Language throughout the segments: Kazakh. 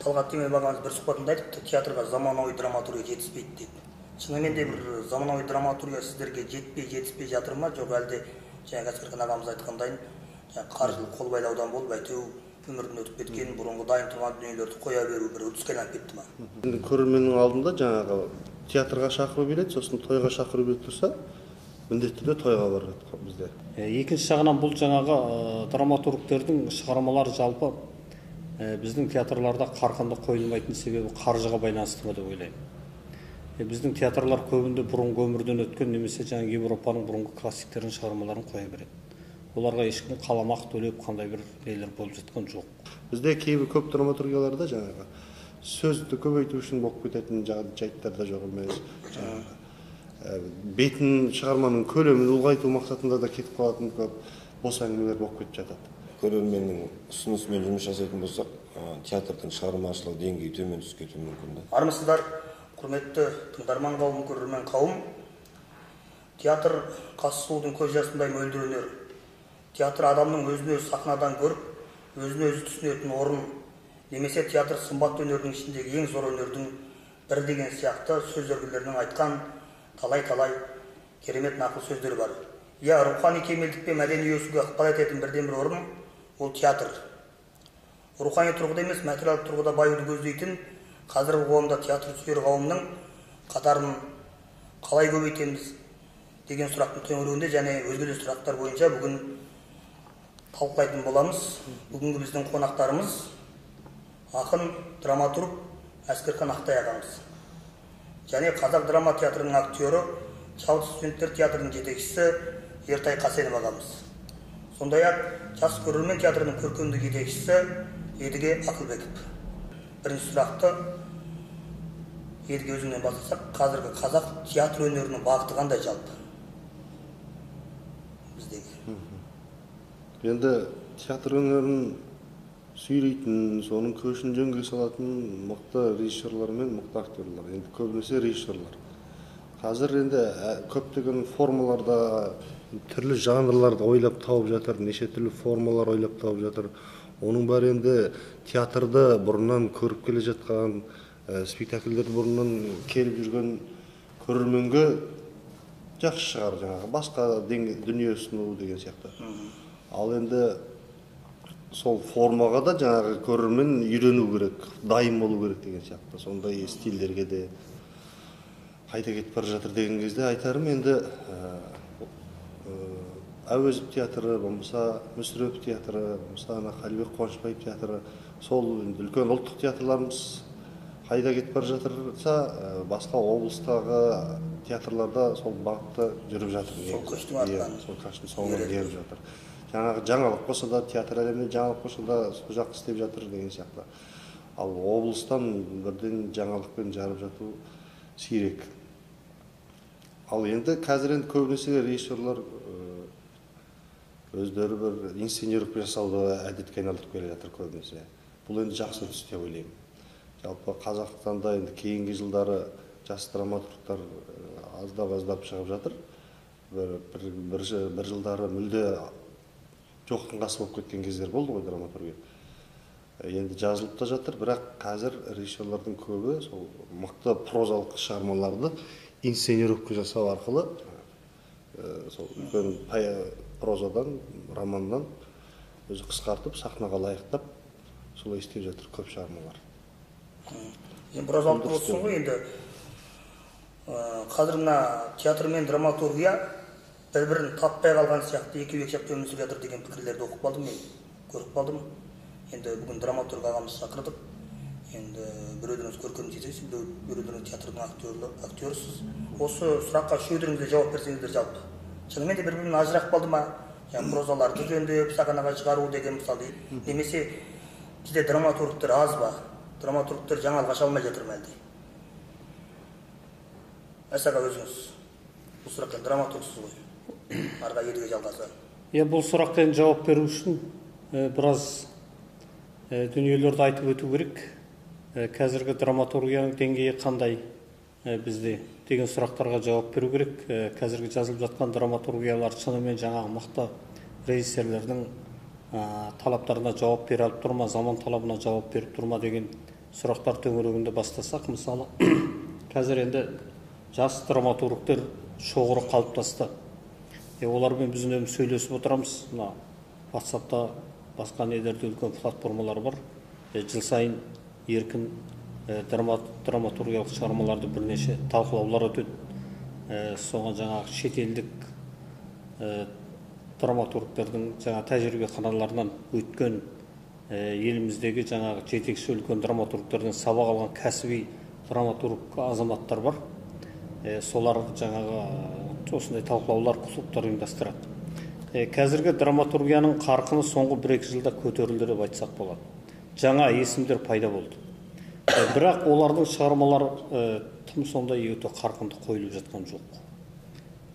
Талғат Демелбай ағамыз бір сұхбатында айтыпты, театрға заманауи драматургия жетіспейді деп. Шынымен де бір заманауи драматургия сіздерге жетіспей жатыр ма, жоқ әлде жаңа Әскерхан ағамыз айтқандай қаржылық қолбайлаудан болып әйтеу өмірден өтіп кеткен бұрынғы дайын тұрған дүниелерді қоя беру бір үрдіске айналып кетті ма? Енді көрерменнің алдында жаңағы театрға шақыру билет, сосын тойға шақыру билет тұрса, міндетті түрде тойға барады бізде. Екінші жағынан бұл жаңағы драматургтердің шығармалары жалпы біздің театрларда қарқынды қойылмайтын себебі қаржыға байланысты ма деп ойлаймын. Біздің театрлар көбінде бұрынғы өмірден өткен немесе жаңағы Европаның бұрынғы классиктерінің шығармаларын қоя береді. Оларға ешкім қаламақ төлеп қандай бір нелер болып жатқан жоқ. Бізде кейбір көп драматургияларда жаңағы сөзді көбейту үшін болып кететін жайттар да жоқ емес. Жаңағы бетін шығарманың көлемін ұлғайту мақсатында да кетіп қалатын көп бос әңгімелер болып кетіп жатады. Көрерменнің ұсынысымен жұмыс жасайтын болсақ, театрдың шығармашылық деңгейі төмен түсіп кетуі мүмкін. Армысыздар, құрметті тыңдарман қауым, көрермен қауым. Театр қас сұлудың көз жасындай мөлдір өнер. Театр адамның өзін өзі сахнадан көріп, өзін өзі түсінетін орын, немесе театр сымбатты өнердің ішіндегі ең зор өнердің бірі деген сияқты сөз зергерлерінің айтқан талай-талай керемет нақыл сөздері бар. Иә, рухани кемелдік пен мәдени өсуге ықпал ететін бірден-бір орын ол театр. Рухани тұрғыда емес, материалдық тұрғыда баюды көздейтін қазіргі қоғамда театр сүйер қауымның қатарын қалай көбейтеміз деген сұрақтың төңірегінде және өзге де сұрақтар бойынша бүгін талқылайтын боламыз. Бүгінгі біздің қонақтарымыз ақын, драматург Әскерхан Ақтай ағамыз және Қазақ драма театрының актері, Шабыт студенттер театрының жетекшісі Ертай Қасенов ағамыз. Сондай-ақ Жас көрермен театрының көркемдік жетекшісі Едіге Ақылбеков. Бірінші сұрақты Едіге өзіңнен бастасақ, қазіргі қазақ театр өнерінің бағыты қандай жалпы біздегі? Енді театр өнерін сүйрейтін, соның көшін жөнге салатын мықты режиссерлар мен мықты актерлар, енді көбінесе режиссерлар. Қазір енді көптеген формаларда, түрлі жанрларды ойлап тауып жатыр, неше түрлі формалар ойлап тауып жатыр. Оның бәрі енді театрды бұрыннан көріп келе жатқан, спектакльдерді бұрыннан келіп жүрген көрерменге жақсы шығар, жаңағы басқа дүние ұсыну деген сияқты. Ал енді сол формаға да жаңағы көрермен үйрену керек, дайын болу керек деген сияқты. Сондай стильдерге де қайта кетіп бара жатыр деген кезде айтарым енді Әуезов театры, болмаса Мүсірепов театры, болмаса ана Қалибек Қуанышбаев театры, сол енді үлкен ұлттық театрларымыз қайда кетіп бара жатырса, басқа облыстағы театрларда сол бағытта жүріп жатыр. Сол көштің артынан. Сол көштің соңынан еріп жатыр. Жаңағы жаңалық болса да, театр әлемінде жаңалық болса да, сол жақты істеп жатыр деген сияқты. Ал облыстан бірден жаңалықпен жарып жату сирек. Ал енді қазір енді көбінесе режиссерлар өздері бір инсценировка жасауды әдетке айналдырып келе жатыр көбінесе. Бұл енді жақсы түс деп ойлаймын. Жалпы Қазақстанда енді кейінгі жылдары жас драматургтар аздап-аздап шығып жатыр. Бір жылдары мүлде жоқтың қасы болып кеткен кездер болды ғой драматургия. Енді жазылып та жатыр, бірақ қазір режиссерлардың көбі сол мықты прозалық шығармаларды инсценировка жасау арқылы сол үлкен прозадан, романнан өзі қысқартып, сахнаға лайықтап солай істеп жатыр көп шығармалар. Енді прозалық болсын ғой енді. Қазір мына театр мен драматургия бір-бірін таппай қалған сияқты екеуі екі жақта өмір сүріп жатыр деген пікірлерді оқып қалдым мен, көріп қалдым. Енді бүгін драматург ағамызды шақырдық. Енді біреулеріңіз көркем жетекші, біреулеріңіз театрдың актерісіз. Осы сұраққа үшеулеріңіз де жауап берсеңіздер жалпы. Шынымен де бір-бірінен ажырап қалды ма? Жаңа прозаларды жөндеп, сахнаға шығару деген мысалы, немесе бізде драматургтер аз ба? Драматургтер жаңалық аша алмай жатыр ма әлде? Әс аға, өзіңіз бұл сұраққа драматургсыз ғой. Арға Едіге жалғаса. Иә, бұл сұраққа енді жауап беру үшін біраз дүниелерді айтып өту керек. Қазіргі драматургияның деңгейі қандай бізде деген сұрақтарға жауап беру керек. Қазіргі жазылып жатқан драматургиялар шынымен жаңағы мықты режиссерлердің талаптарына жауап бере алып тұр ма, заман талабына жауап беріп тұр ма деген Сұрақтар төңірегінде бастасақ, мысалы, қазір енді жас драматургтер шоғыры қалыптасты. Олармен біз үнемі сөйлесіп отырамыз. Мына WhatsAppта, басқа нелерде үлкен платформалар бар. Жыл сайын еркін драматургиялық шығармаларды бірнеше талқылаулар өтеді. Соған жаңағы шетелдік драматургтердің жаңа тәжірибеханаларынан өткен, еліміздегі жаңағы жетекші үлкен драматургтерден сабақ алған кәсіби драматург азаматтар бар. Солар жаңағы осындай талқылаулар, клубтар ұйымдастырады. Қазіргі драматургияның қарқыны соңғы 1-2 жылда көтерілді деп айтсақ болады. Жаңа есімдер пайда болды. Бірақ олардың шығармалары тым сондай өте қарқынды қойылып жатқан жоқ.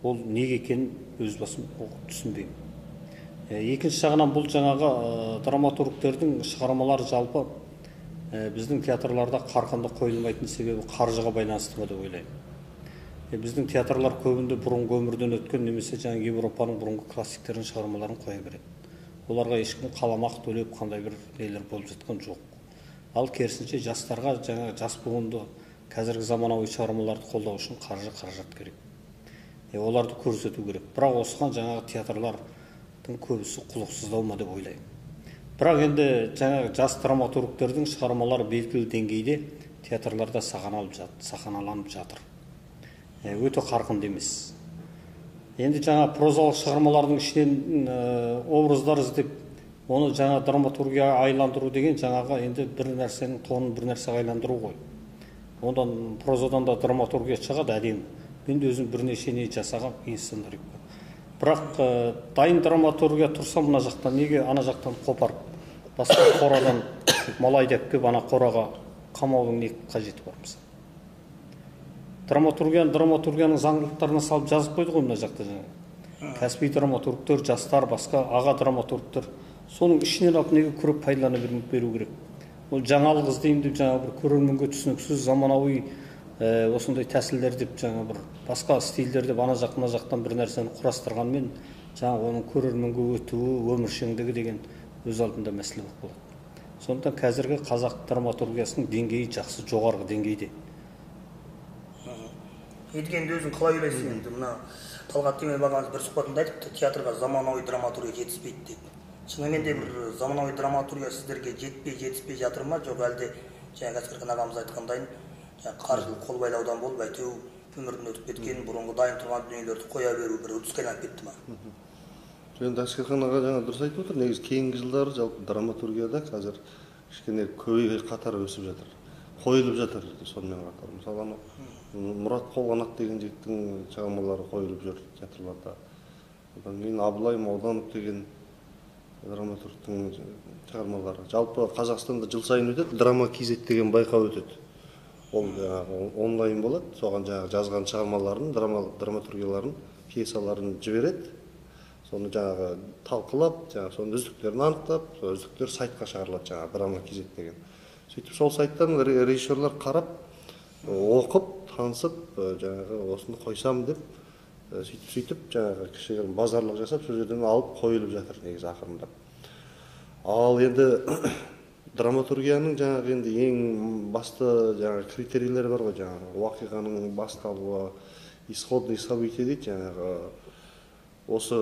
Ол неге екенін өз басым түсінбеймін. Екінші жағынан, бұл жаңағы драматургтердің шығармалары жалпы біздің театрларда қарқынды қойылмайтын себебі қаржыға байланысты ма деп ойлаймын. Біздің театрлар көбінде бұрынғы өмірден өткен немесе жаңа Европаның бұрынғы классиктерінің шығармаларын қоя береді. Оларға ешкім қаламақ төлеп қандай бір нелер болып жатқан жоқ. Ал керісінше, жастарға, жаңа жас буынды, қазіргі заманауи шығармаларды қолдау үшін қаржы, қаражат керек. Оларды көрсету керек. Бірақ осыған жаңағы театрлардың көбісі құлықсыздау ма деп ойлаймын. Бірақ енді жаңағы жас драматургтердің шығармалары белгілі деңгейде театрларда сахналанып жатыр. Өте қарқынды емес. Енді жаңа прозалық шығармалардың ішінен образдар іздеп, оны жаңа драматургияға айландыру деген жаңағы енді бір нәрсенің тонын бір нәрсеге айландыру ғой. Ондан, прозадан да драматургия шығады әдемі. Мен де өзім бірнеше не жасаған сценарий. Бірақ дайын драматургия тұрса мына жақтан, неге ана жақтан қопарып, басқа қорадан мал айдап келіп, ана қораға қамаудың не қажеті бар, мысалы? Драматургияны драматургияның заңдылықтарына салып жазып қойды ғой мына жақта жаңағы. Кәсіби драматургтер, жастар, басқа аға драматургтер соның ішінен алып неге күреп пайдалана беру керек? Ол жаңалық іздеймін деп, жаңа бір көрерменге түсініксіз заманауи осындай тәсілдер деп, жаңа бір басқа стильдер деп, ана жақ, мына жақтан бір нәрсені құрастырғанмен, жаңа оның көрерменге өтуі, өміршеңдігі деген өз алдында мәселе болып қалады. Сондықтан қазіргі қазақ драматургиясының деңгейі жақсы, жоғарғы деңгейде. Едіге, енді өзің қалай ойлайсың? Енді мына Талғат Демелбай ағамыз бір сұхбатында айтыпты, театрға заманауи драматургия жетіспейді деп. Шынымен де бір заманауи драматургия сіздерге жетпей, жетіспей жатыр ма, жоқ әлде жаңа Әскерхан ағамыз айтқандай, жаңа қаржылық қолбайлаудан болып, әйтеу өмірден өтіп кеткен бұрынғы дайын тұрған дүниелерді қоя беру бір үрдіске айналып кетті ма? Енді Әскерхан аға жаңа дұрыс айтып отыр. Негізі кейінгі жылдары жалпы драматургияда қазір кішкене көбейе қатар өсіп жатыр, қойылып жатыр. Сонымен қатар, мысалы, анау Мұрат Қолғанат деген жігіттің шығармалары қойылып жүр театрларда. Одан кейін Абылай Мауданов деген драматургтың шығармалары. Жалпы Қазақстанда жыл сайын өтеді Драма KZ деген байқау өтеді. Ол жаңағы онлайн болады. Соған жаңағы жазған шығармаларын, драматургияларын, пьесаларын жібереді. Соны жаңағы талқылап, жаңағы соның үздіктерін анықтап, сол үздіктер сайтқа шығарылады, жаңағы Драма KZ деген. Сөйтіп, сол сайттан режиссерлар қарап, оқып, танысып, жаңағы осыны қойсам деп, сөйтіп жаңағы кішігірім базарлық жасап, сол жерден алып қойылып жатыр негізі ақырындап. Ал енді драматургияның жаңағы енді ең басты жаңағы критерийлері бар ғой: жаңағы уақиғаның басталуы, исходный событие дейді, жаңағы осы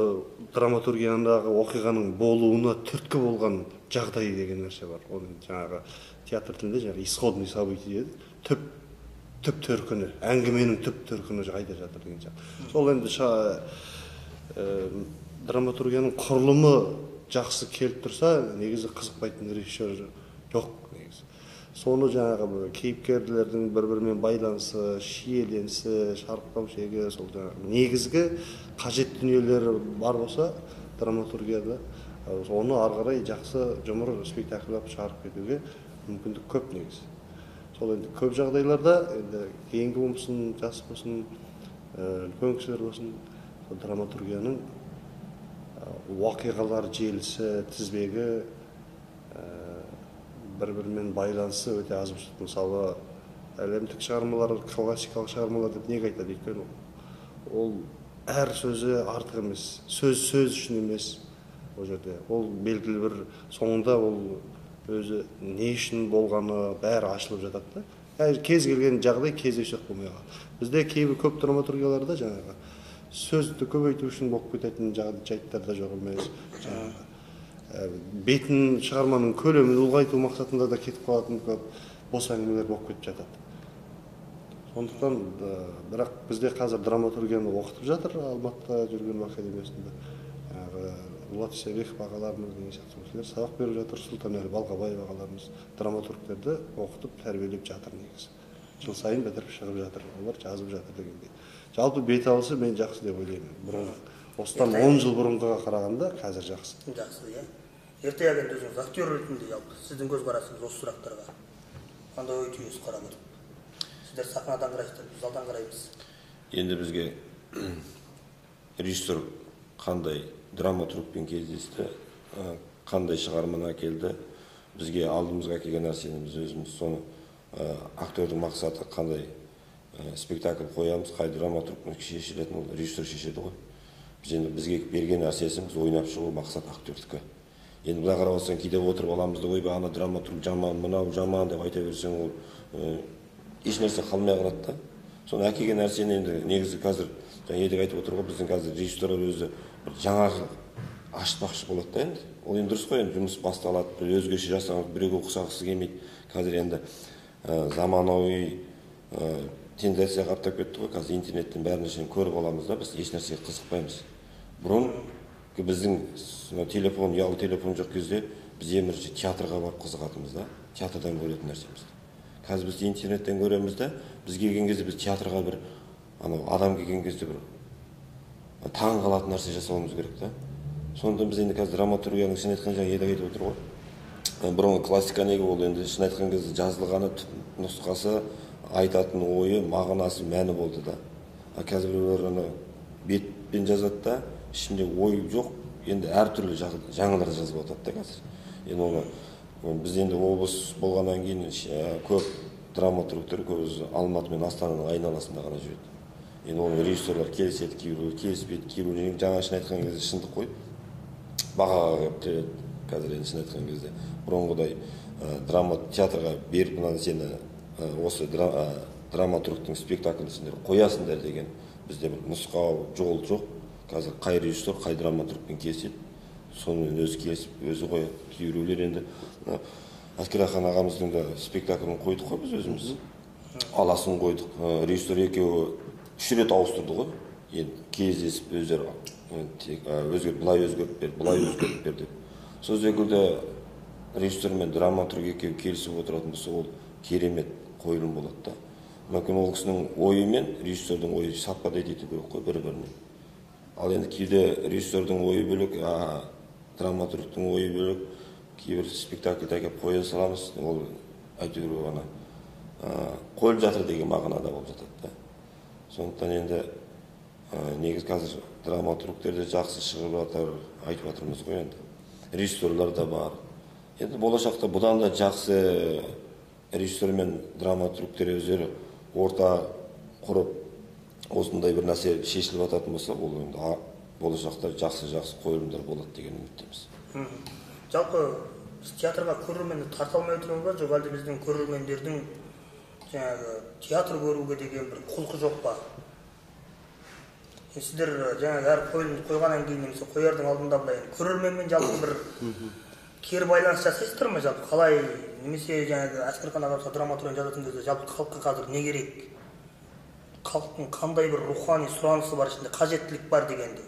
драматургиядағы оқиғаның болуына түрткі болған жағдай деген нәрсе бар. Оны жаңағы театр тілінде жаңағы исходный событие дейді, түп төркіні, әңгіменің түп төркіні қайда жатыр деген сияқты. Сол енді драматургияның құрылымы жақсы келіп тұрса, негізі қызықпайтын режиссер жоқ негізі. Соны жаңағы кейіпкерлердің бір бірімен байланысы, шиеленісі, шарықтау шегі, сол жаңағы негізгі қажет дүниелері бар болса драматургияда, оны ары қарай жақсы жұмыр спектакль қылып шығарып кетуге мүмкіндік көп негізі. Сол енді көп жағдайларда енді кейінгі болсын, жас болсын, үлкен кісілер болсын, сол драматургияның уақиғалар желісі, тізбегі, бір бірімен байланысы өте аз. Мысалы, әлемдік шығармалар классикалық шығармалар деп неге айтады? Өйткені ол әр сөзі артық емес, сөз сөз үшін емес ол жерде. Ол белгілі бір соңында ол Өзі не үшін болғаны бәрі ашылып жатады да. Кез келген жағдай кездейсоқ болмай қалады. Бізде кейбір көп драматургияларда жаңағы сөзді көбейту үшін болып кететін жайттар да жоқ емес. Жаңағы бетін шығарманың көлемін ұлғайту мақсатында да кетіп қалатын көп бос әңгімелер болып кетіп жатады. Сондықтан бірақ бізде қазір драматургияны оқытып жатыр Алматыда жүрген академиясында. Жаңағы Дулат Исабеков ағаларымыз деген сияқты кісілер сабақ беріп жатыр, Сұлтанәлі Балғабаев ағаларымыз драматургтерді оқытып тәрбиелеп жатыр негізі. Жыл сайын бітіріп шығып жатыр, олар жазып жатыр дегендей. Жалпы бет алысы мен жақсы деп ойлаймын. Бұрын осыдан 10 жыл бұрынғыға қарағанда қазір жақсы. Жақсы, иә. Ерте енді өзіңіз актер ретінде жалпы сіздің көзқарасыңыз осы сұрақтарға қандай ой түйесіз қарап отырып? Сіздер сахнадан қарайсыздар, біз залдан қараймыз. Енді бізге режиссер қандай драматургпен кездесті, қандай шығарманы әкелді, бізге алдымызға келген нәрсені біз өзіміз соны актердің мақсаты қандай спектакль қоямыз, қай драматургпен шешілетін, ол режиссер шешеді ғой. Біз енді бізге берген нәрсесін біз ойнап шығу мақсат актердікі. Енді былай қарап отырсаң, кейде отырып аламыз да, ойбай, ана драматург жаман, мынау жаман деп айта берсең, ол еш нәрсе қалмай қалады да. Соны әкелген нәрсені енді негізі қазір жаңа Едіге айтып отыр ғой, біздің қазір режиссерлер өзі бір жаңа ашпақшы болады да енді. Ол енді дұрыс қой, енді жұмыс басталады, бір өзгеше жасаған, біреуге ұқсағысы келмейді. Қазір енді заманауи тенденция қаптап кетті ғой, қазір интернеттен бәрін нәрсені көріп аламыз да, біз еш нәрсеге қызықпаймыз. Бұрын біздің телефон, ұялы телефон жоқ кезде біз ең бірінші театрға барып қызығатынбыз да, театрдан көретін нәрсемізді. Қазір біз интернеттен көреміз да, біз келген кезде біз театрға бір анау адам келген кезде бір таң қалатын нәрсе жасауымыз керек та. Сондықтан біз енді қазір драматургияның шын айтқан жаңа Едіге айтып отыр ғой. Бұрынғы классика неге ол енді шын айтқан кезде жазылғаны нұсқасы, айтатын ойы, мағынасы, мәні болды да. А қазір біреулер ана бетпен жазады да, ішінде ой жоқ, енді әртүрлі жаңалар жазып жатады да қазір. Енді оны біз енді облыс болғаннан кейін көп драматургтер көбісі Алматы мен Астананың айналасында ғана жүреді. Енді оны режиссерлер келіседі, кейбіреулер келіспейді, кейбіреулер жаңа шын айтқан кезде шындық қой, бағаға келіп тіреледі. Қазір енді шын айтқан кезде бұрынғыдай драма театрға беріп мынаны сені осы драматургтың спектаклін сендер қоясыңдар деген бізде бір нұсқау жол жоқ. Қазір қай режиссер қай драматургпен келіседі, сонымен өзі келісіп өзі қояды. Кейбіреулер енді Әскерхан ағамыздың да спектаклін қойдық қой біз өзіміз, аласын қойдық. Режиссер екеуі 3 рет ауыстырды ғой. Енді кездесіп өздері өзгерт, былай өзгеріп бер, былай өзгеріп бер деп. Сол секілді режиссер мен драматург екеуі келісіп отыратын болса, ол керемет қойылым болады да. Мүмкін ол кісінің ойы мен режиссердің ойы совпадать ету керек қой бір-біріне. Ал енді кейде режиссердің ойы бөлек, драматургтың ойы бөлек, кейбір спектакльді әкеліп қоя саламыз, ол әйтеуір ана қойылып жатыр деген мағынада болып жатады да. Сондықтан енді негізі қазір драматургтер де жақсы шығып жатыр, айтып жатырмыз ғой енді. Режиссерлер де бар. Енді болашақта бұдан да жақсы режиссер мен драматургтер өздері орта құрып осындай бір нәрсе шешіліп жататын болса, ол енді болашақта жақсы-жақсы қойылымдар болады деген үміттеміз. Жалпы біз театрға көрерменді тарта алмай отырмыз ба, жоқ әлде біздің көрермендердің жаңағы театр көруге деген бір құлқы жоқ па? Сіздер жаңағы әр қойылымды қойғаннан кейін немесе қоярдың алдында былай көрерменмен жалпы бір кері байланыс жасайсыздар ма, жалпы қалай, немесе жаңағы Әскерхан ағамыз драматургияны жазатын кезде жалпы халыққа қазір не керек, халықтың қандай бір рухани сұранысы бар, ішінде қажеттілік бар дегенде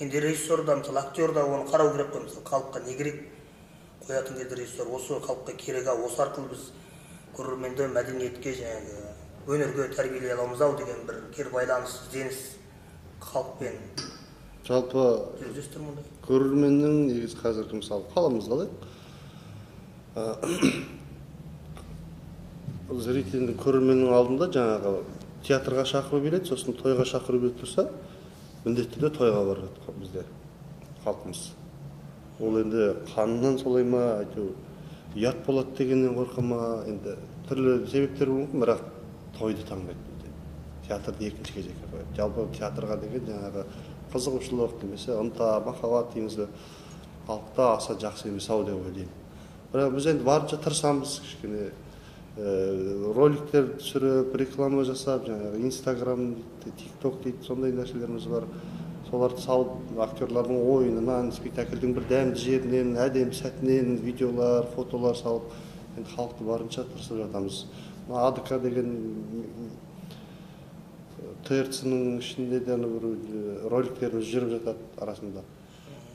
енді режиссер да, мысалы актер да оны қарау керек қой. Мысалы халыққа не керек қоятын кезде режиссер осы халыққа керек, осы арқылы біз көрерменді мәдениетке, жаңағы өнерге тәрбиелей аламыз ау деген бір кері байланыс, ізденіс халықпен жалпы көрерменнің негізі қазіргі мысалы қаламызды алайық, зрительдің көрерменнің алдында жаңағы театрға шақыру билет, сосын тойға шақыру билет тұрса, міндетті түрде тойға барады бізде халқымыз. Ол енді қанынан солай ма, әйтеуір ұят болады дегеннен қорқа ма, енді түрлі себептер болуы мүмкін, бірақ тойды таңдайды бізде. Театрды екінші кезекке қояды. Жалпы театрға деген жаңағы қызығушылық немесе ынта, махаббат дейміз бе, халықта аса жақсы емес ау деп ойлаймын. Бірақ біз енді барынша тырысамыз, кішкене роликтер түсіріп, реклама жасап, жаңағы Инстаграм, Тикток дейді, сондай нәрселеріміз бар. Соларды салып, актерлардың ойынынан, спектакльдің бір дәмді жерінен, әдемі сәтінен видеолар, фотолар салып, енді халықты барынша тырысып жатамыз. Мына АДК деген ТРЦ-ның ішінде де бір роликтеріміз жүріп жатады арасында.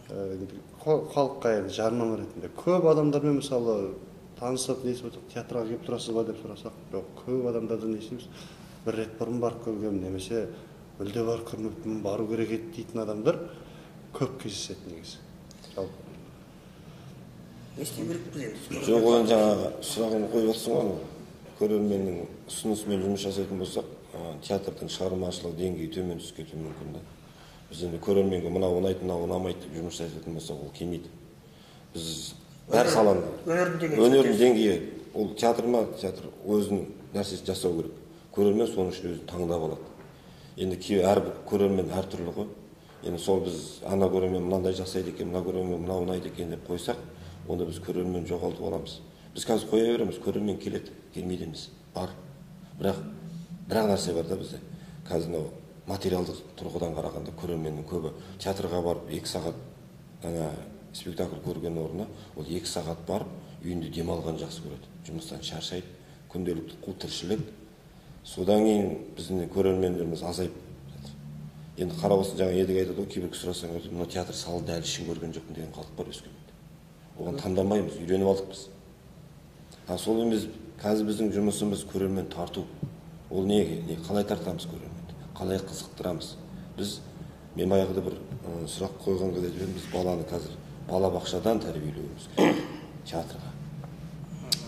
Халыққа енді жарнама ретінде. Көп адамдармен мысалы танысып, несіп отырып, театрға келіп тұрасыз ба деп сұрасақ, жоқ, көп адамдардан не істейміз, бір рет бұрын барып көргенмін, немесе мүлде барып көрмеппін, бару керек еді дейтін адамдар көп кездеседі негізі. Жалпы. Не істеу керекпіз енді? Жоқ, одан жаңағы сұрағын қойып отырсың ғой, көрерменнің ұсынысымен жұмыс жасайтын болсақ, театрдың шығармашылық деңгейі төмен түсіп кетуі мүмкін да. Біз енді көрерменге мынау ұнайды, мынау ұнамайды деп жұмыс жасайтын болсақ, ол келмейді. Біз әр саланы, өнердің деңгейі, ол театр ма, театр өзінің нәрсесін жасау керек. Көрермен соның үшін өзін таңдап алады. Енді әр көрермен әртүрлі ғой. Енді сол біз ана көрермен мынандай жасайды екен, мына көрермен мынау ұнайды екен деп қойсақ, онда біз көрермен жоғалтып аламыз. Біз қазір қоя береміз, көрермен келеді, келмейді емес, бар. Бірақ бір нәрсе бар да бізде. Қазір мынау материалдық тұрғыдан қарағанда көрерменнің көбі театрға барып 2 сағат ана спектакль көрген орнына ол 2 сағат барып үйінде демалған жақсы көреді. Жұмыстан шаршайды, күнделікті қу тіршілік. Содан кейін біздің көрермендеріміз азайып жатыр. Енді қарап отырсаң, жаңа Едіге айтады ғой, кейбір сұрасаң, мына театр салды әлі ішін көрген жоқпын деген халық бар Өскеменде. Оған таңданбаймыз, үйреніп алдық біз. А сол емес, қазір біздің жұмысымыз көрермен тарту. Ол неге? Не, қалай тартамыз көрерменді? Қалай қызықтырамыз? Біз, мен баяғыда бір сұрақ қойған кезде айтып едім, біз баланы қазір балабақшадан тәрбиелеуіміз керек театрға.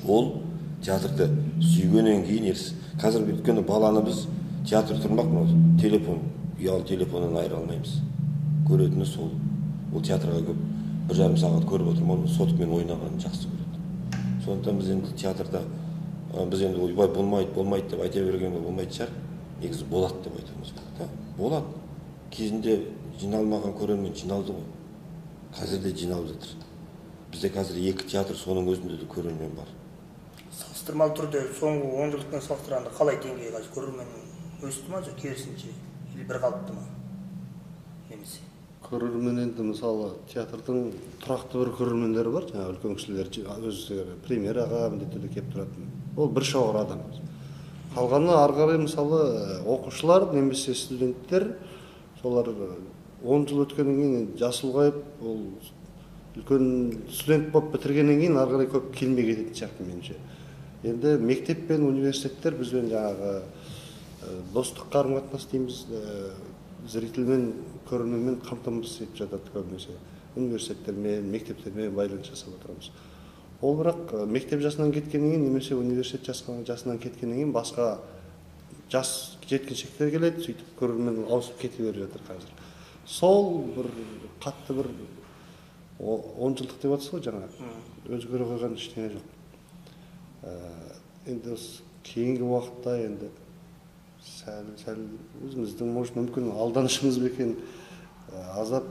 Ол театрды сүйгеннен кейін ерсіз. Қазір өйткені баланы біз театр тұрмақ, мынау телефон, ұялы телефоннан айыра алмаймыз. Көретіні сол. Ол театрға көп 1,5 сағат көріп отырмын, ол соткамен ойнағанын жақсы көреді. Сондықтан біз енді театрда, біз енді ойбай болмайды, болмайды деп айта бергенге болмайтын шығар. Негізі болады деп айтуымыз керек, да? Болады. Кезінде жиналмаған көрермен жиналды ғой. Қазір де жиналып жатыр. Бізде қазір 2 театр, соның өзінде де көрермен бар. Салыстырмалы түрде соңғы 10 жылдықпен салыстырғанда қалай деңгейі қазір көрермен өсті ма, жоқ керісінше, или бір қалыпты ма? Немесе көрермен енді мысалы театрдың тұрақты бір көрермендері бар, жаңағы үлкен кісілер өздері премьераға міндетті түрде келіп тұратын. Ол бір шоғыр адам. Қалғаны ары қарай мысалы оқушылар немесе студенттер, солар 10 жыл өткеннен кейін жас ұлғайып, ол үлкен студент болып бітіргеннен кейін ары қарай көп келмей кететін сияқты меніңше. Енді мектеп пен университеттер бізбен жаңағы достық қарым-қатынас дейміз, зрительмен, көрерменмен қамтамасыз етіп жатады көбінесе. Университеттермен, мектептермен байланыс жасап отырамыз. Ол бірақ мектеп жасынан кеткеннен кейін немесе университет жасынан кеткеннен кейін басқа жас жеткіншектер келеді, сөйтіп көрермен ауысып кете беріп жатыр қазір. Сол бір қатты бір 10 жылдық деп жатсыз ғой жаңа, өзгере қойған ештеңе жоқ. Енді кейінгі уақытта енді сәл өзіміздің может мүмкін алданышымыз ба екен, аздап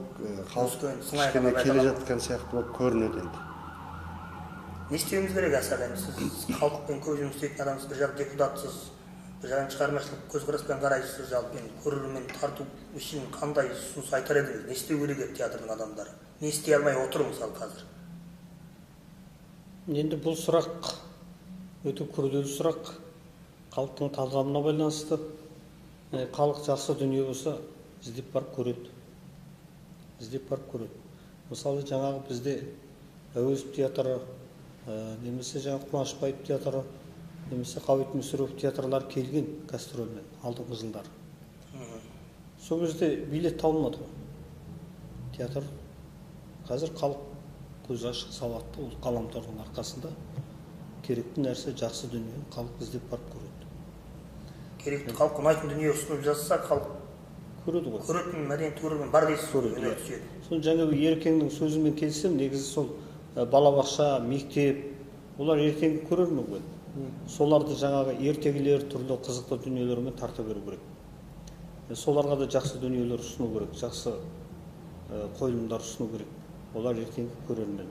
халық кішкене келе жатқан сияқты болып көрінеді енді. Не істеуіміз керек Асар? Енді сіз халықпен көп жұмыс істейтін адамсыз, бір жақ депутатсыз, бір жағынан шығармашылық көзқараспен қарайсыз, жалпы енді көрермен тарту үшін қандай ұсыныс айтар едіңіз? Не істеу керек еді театрдың адамдары? Не істей алмай отыр мысалы қазір? Енді бұл сұрақ өте күрделі сұрақ. Халықтың талғамына байланысты. Халық жақсы дүние болса, іздеп барып көреді. Іздеп барып көреді. Мысалы жаңағы бізде Әуезов театры, немесе жаңағы Қуанышбаев театры, немесе Ғабит Мүсірепов театрлары келген гастрольмен алдыңғы жылдары. Сол кезде билет табылмады ғой. Театр қазір халық көзі ашық, сауатты, ол ғаламтордың арқасында керекті нәрсе, жақсы дүние халық іздеп барып көреді. Керекті халық ұнайтын дүние ұсынып жатса, халық көреді ғой. Көретін мәдениет көрермен бар дейсіз, өнер сүйеді. Сол жаңағы Еркеңнің сөзімен келісемін, негізі сол балабақша, мектеп, олар ертеңгі көрермен ғой. Соларды жаңағы ертегілер, түрлі қызықты дүниелермен тарта беру керек. Соларға да жақсы дүниелер ұсыну керек, жақсы қойылымдар ұсыну керек. Олар ертеңгі көрермен.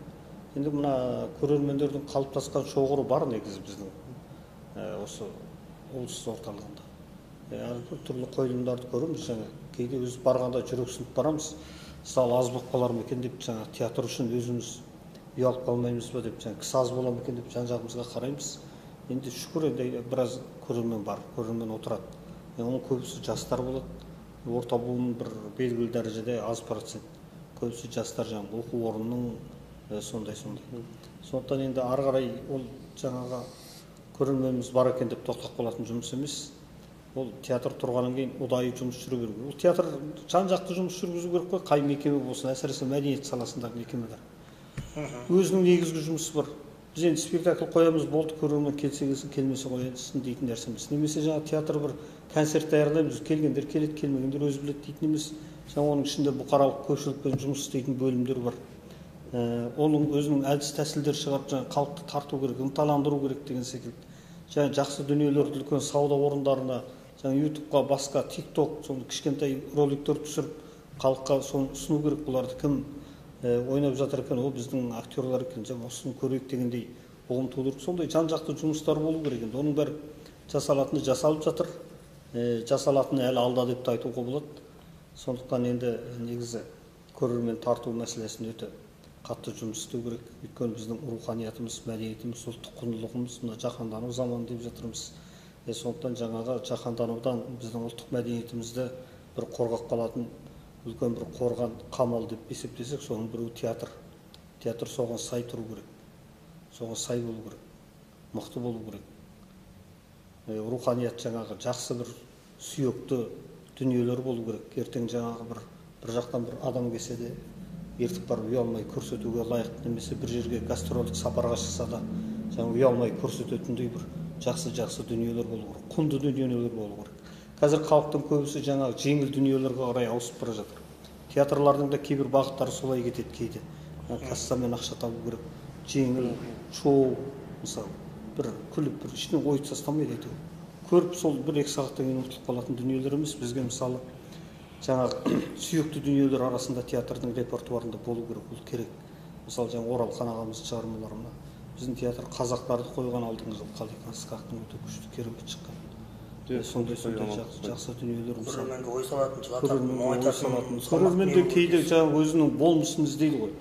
Енді мына көрермендердің қалыптасқан шоғыры бар негізі біздің осы облыс орталығында. Әрбір түрлі қойылымдарды көреміз, жаңа кейде өз барғанда жүрексініп барамыз, зал аз болып қалар ма екен деп, жаңа театр үшін өзіміз ұялып қалмаймыз ба деп, жаңа кісі аз бола ма екен деп жан жағымызға қараймыз. Енді шүкір, енді біраз көрермен бар, көрермен отырады. Оның көбісі жастар болады, орта буын бір белгілі дәрежеде аз процент, көбісі жастар, жаңағы оқу орнының сондай. Сондықтан енді ары қарай ол жаңағы көрерменіміз бар екен деп тоқтап қалатын жұмыс емес. Ол театр тұрғаннан кейін ұдайы жұмыс жүру керек. Ол театр жан-жақты жұмыс жүргізу керек қой, қай мекеме болсын, әсіресе мәдениет саласындағы мекемелер. Өзінің негізгі жұмысы бар. Біз енді спектакль қоямыз, болды, көрермен келсе келсін, келмесе қоясын дейтін нәрсе емес. Немесе жаңа театр бір концерт даярлаймыз, келгендер келеді, келмегендер өзі біледі дейтін емес. Жаңа оның ішінде бұқаралық көпшілікпен жұмыс істейтін бөлімдер бар. Оның өзінің әдіс тәсілдер шығарып, жаңа халықты тарту керек, ынталандыру керек деген секілді. Жаңа жақсы дүниелерді үлкен сауда орындарына, жаңа ютубқа, басқа, тик-ток, соны кішкентай роликтер түсіріп, халыққа соны ұсыну керек. Бұларды кім ойнап жатыр екен, ол біздің актерлар екен, жаңа осыны көрейік дегендей ұғым тудырып, сондай жан-жақты жұмыстар болу керек. Енді оның бәрі жасалатыны жасалып жатыр, жасалатыны әлі алда деп те айтуға болады. Сондықтан енді негізі көрермен тарту мәселесін өте қатты жұмыс істеу керек. Өйткені біздің руханиятымыз, мәдениетіміз, ұлттық құндылығымыз мына жаһандану заманы деп жатырмыз. Сондықтан жаңағы жаһанданудан біздің ұлттық мәдениетімізді бір қорғап қалатын үлкен бір қорған, қамал деп есептесек, соның біреуі театр. Театр соған сай тұру керек, соған сай болу керек, мықты болу керек. Руханият жаңағы жақсы бір сүйекті дүниелер болу керек. Ертең жаңағы бір жақтан бір адам келсе де ертіп барып ұялмай көрсетуге лайық, немесе бір жерге гастрольдік сапарға шықса да жаңа ұялмай көрсететіндей бір жақсы-жақсы дүниелер болу керек, құнды дүниелер болу керек. Қазір халықтың көбісі жаңағы жеңіл дүниелерге қарай ауысып бара жатыр. Театрлардың да кейбір бағыттары солай кетеді кейде. Кассамен ақша табу керек, жеңіл шоу, мысалы, бір күліп, бір ішінен ой тастамайды әйтеуір. Көріп сол бір-екі сағаттан кейін ұмытылып қалатын дүниелер емес. Бізге мысалы жаңағы сүйекті дүниелер арасында театрдың репертуарында болу керек, ол керек. Мысалы, жаңа Оралхан ағамыздың шығармалары мына. Біздің театр қазақтарды қойған алдыңғы жыл Қалиқан Ысқақтың өте күшті керемет шыққан. Сондай жақсы дүниелер, мысалы, көрерменге ой салатын, жылататын, мұңайтатын. Көрермен де кейде жаңағы өзінің болмысын іздейді ғой.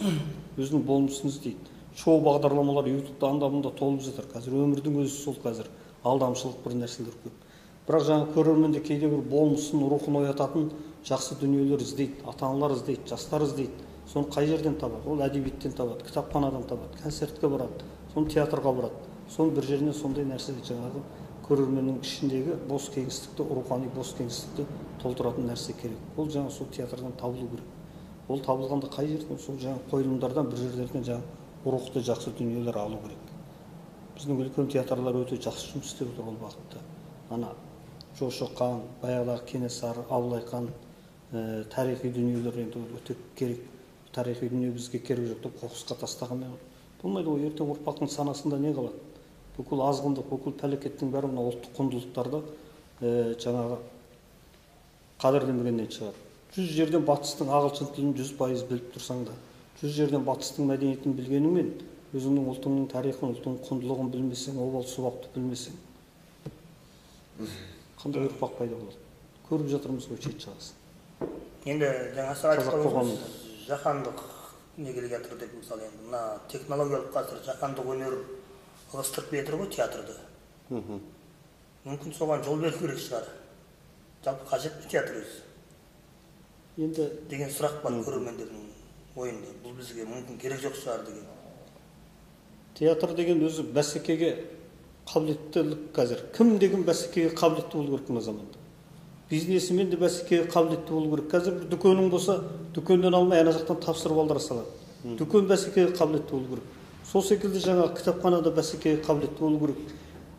Өзінің болмысын іздейді. Шоу бағдарламалар ютубта анда-мында толып жатыр. Қазір өмірдің өзі сол, қазір алдамшылық бір нәрселер көп. Бірақ жаңа көрермен де кейде бір болмысын, рухын оятатын жақсы дүниелер іздейді, ата-аналар іздейді, жастар іздейді. Соны қай жерден табады? Ол әдебиеттен табады, кітапханадан табады, концертке барады, соны театрға барады. Соны бір жерінен сондай нәрсе жаңағы көрерменнің ішіндегі бос кеңістікті, рухани бос кеңістікті толтыратын нәрсе керек. Ол жаңа сол театрдан табылу керек. Ол табылғанда қай жерден? Сол жаңа қойылымдардан, бір жерлерден жаңа рухты жақсы дүниелер алу керек. Біздің үлкен театрлар өте жақсы жұмыс істеп отыр ол бағытта. Ана Жошы хан, баяғыдағы Кенесары, Абылай хан, тарихи дүниелер енді өте керек. Тарихи дүние бізге керек жоқ деп қоқысқа тастағанмен болмайды ғой. Ертең ұрпақтың санасында не қалады? Бүкіл азғындық, бүкіл пәлекеттің бәрі мына ұлттық құндылықтарды жаңағы қадірлемегеннен шығады. 100 жерден батыстың ағылшын тілін 100% біліп тұрсаң да, 100 жерден батыстың мәдениетін білгеніңмен өзіңнің ұлтыңның тарихын, ұлтыңның құндылығын білмесең, обал субапты білмесең, қандай ұрпақ пайда болады? Көріп жатырмыз ғой шет жағасын. Енді жаңа сіз айтып қалдыңыз, жаһандық не келе жатыр деп, мысалы, енді мына технологиялық қазір жаһандық өнер ығыстырып келе жатыр ғой театрды. Мүмкін соған жол беру керек шығар. Жалпы қажет пе театр өзі? Енді деген сұрақ бар көрермендердің ойында. Бұл бізге мүмкін керек жоқ шығар деген. Театр деген өзі бәсекеге қабілеттілік қазір. Кім деген бәсекеге қабілетті болу керек мына заманда. Бизнесімен де бәсекеге қабілетті болу керек. Қазір бір дүкенің болса, дүкеннен алмай ана жақтан тапсырып алдыра салады. Дүкен бәсекеге қабілетті болу керек. Сол секілді жаңағы кітапханада бәсекеге қабілетті болу керек.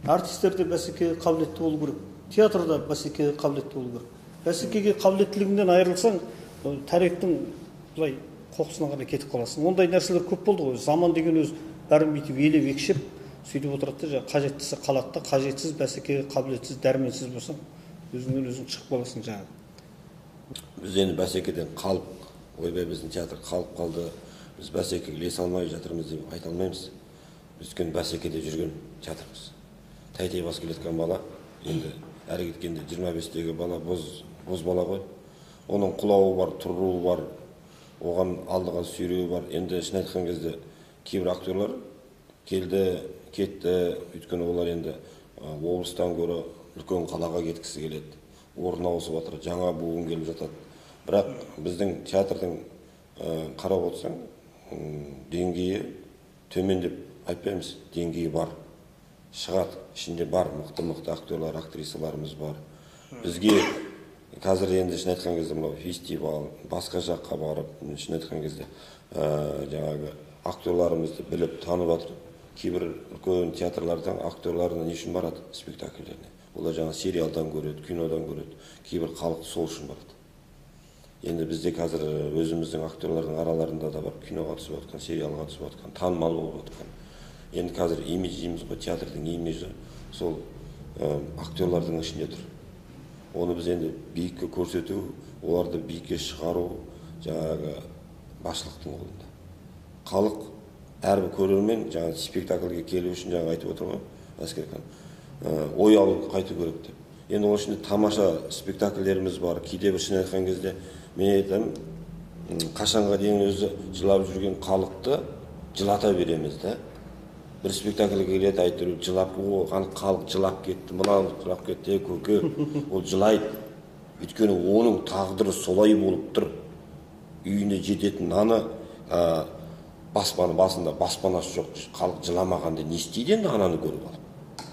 Артистер де бәсекеге қабілетті болу керек. Театрда бәсекеге қабілетті болу керек. Бәсекеге қабілеттілігінен айырылсаң, тарихтың былай қоқысына қарай кетіп қаласың. Ондай нәрселер көп болды ғой. Заман деген өз бәрін бүйтіп елеп екшеп сөйтіп отырады да, қажеттісі қалады да, қажетсіз, бәсекеге қабілетсіз, дәрменсіз болсаң, өзіңнен өзің шығып қаласың жаңағы. Біз енді бәсекеден қалып, ойбай біздің театр қалып қалды, Біз бәсекеге ілесе алмай жатырмыз деп айта алмаймыз. Біз өйткені бәсекеде жүрген театрмыз. Тәй-тәй бас келе жатқан бала, енді әрі кеткенде 25-тегі бала боз бала ғой. Оның құлауы бар, тұруы бар, оған алдыға сүйреуі бар. Енді шын айтқан кезде кейбір актерлар келді, кетті, өйткені олар енді облыстан гөрі үлкен қалаға кеткісі келеді. Орын ауысып жатыр, жаңа буын келіп жатады. Бірақ біздің театрдың қарап отырсаң, деңгейі төмен деп айтпаймыз, деңгейі бар. Шығады, ішінде бар, мықты-мықты актерлар, актрисаларымыз бар. Бізге қазір енді шын айтқан кезде мынау фестиваль, басқа жаққа барып, шын айтқан кезде жаңағы актерларымызды біліп, танып жатыр. Кейбір үлкен театрлардан актерларына не үшін барады спектакльдеріне? Олар жаңа сериалдан көреді, кинодан көреді. Кейбір халық сол үшін барады. Енді бізде қазір өзіміздің актерлардың араларында да бар, киноға түсіп жатқан, сериалға түсіп жатқан, танымал болып жатқан. Енді қазір имидж дейміз ғой, театрдың имиджі сол актерлардың ішінде тұр. Оны біз енді биікке көрсету, оларды биікке шығару жаңағы басшылықтың қолында. Халық, әрбір көрермен жаңа спектакльге келу үшін жаңа айтып отыр ғой, Әскерхан, ой алып қайту керек деп. Енді оның ішінде тамаша спектакльдеріміз бар. Кейде бір шын айтқан кезде мен айтамын, қашанға дейін өзі жылап жүрген халықты жылата береміз да. Бір спектакльге келеді, әйтеуір жылап, о, халық жылап кетті, мынау жылап кетті, көке, ол жылайды. Өйткені оның тағдыры солай болып тұр. Үйіне жететін наны, баспана басында баспанасы жоқ, халық жыламағанда не істейді енді ананы көріп алып.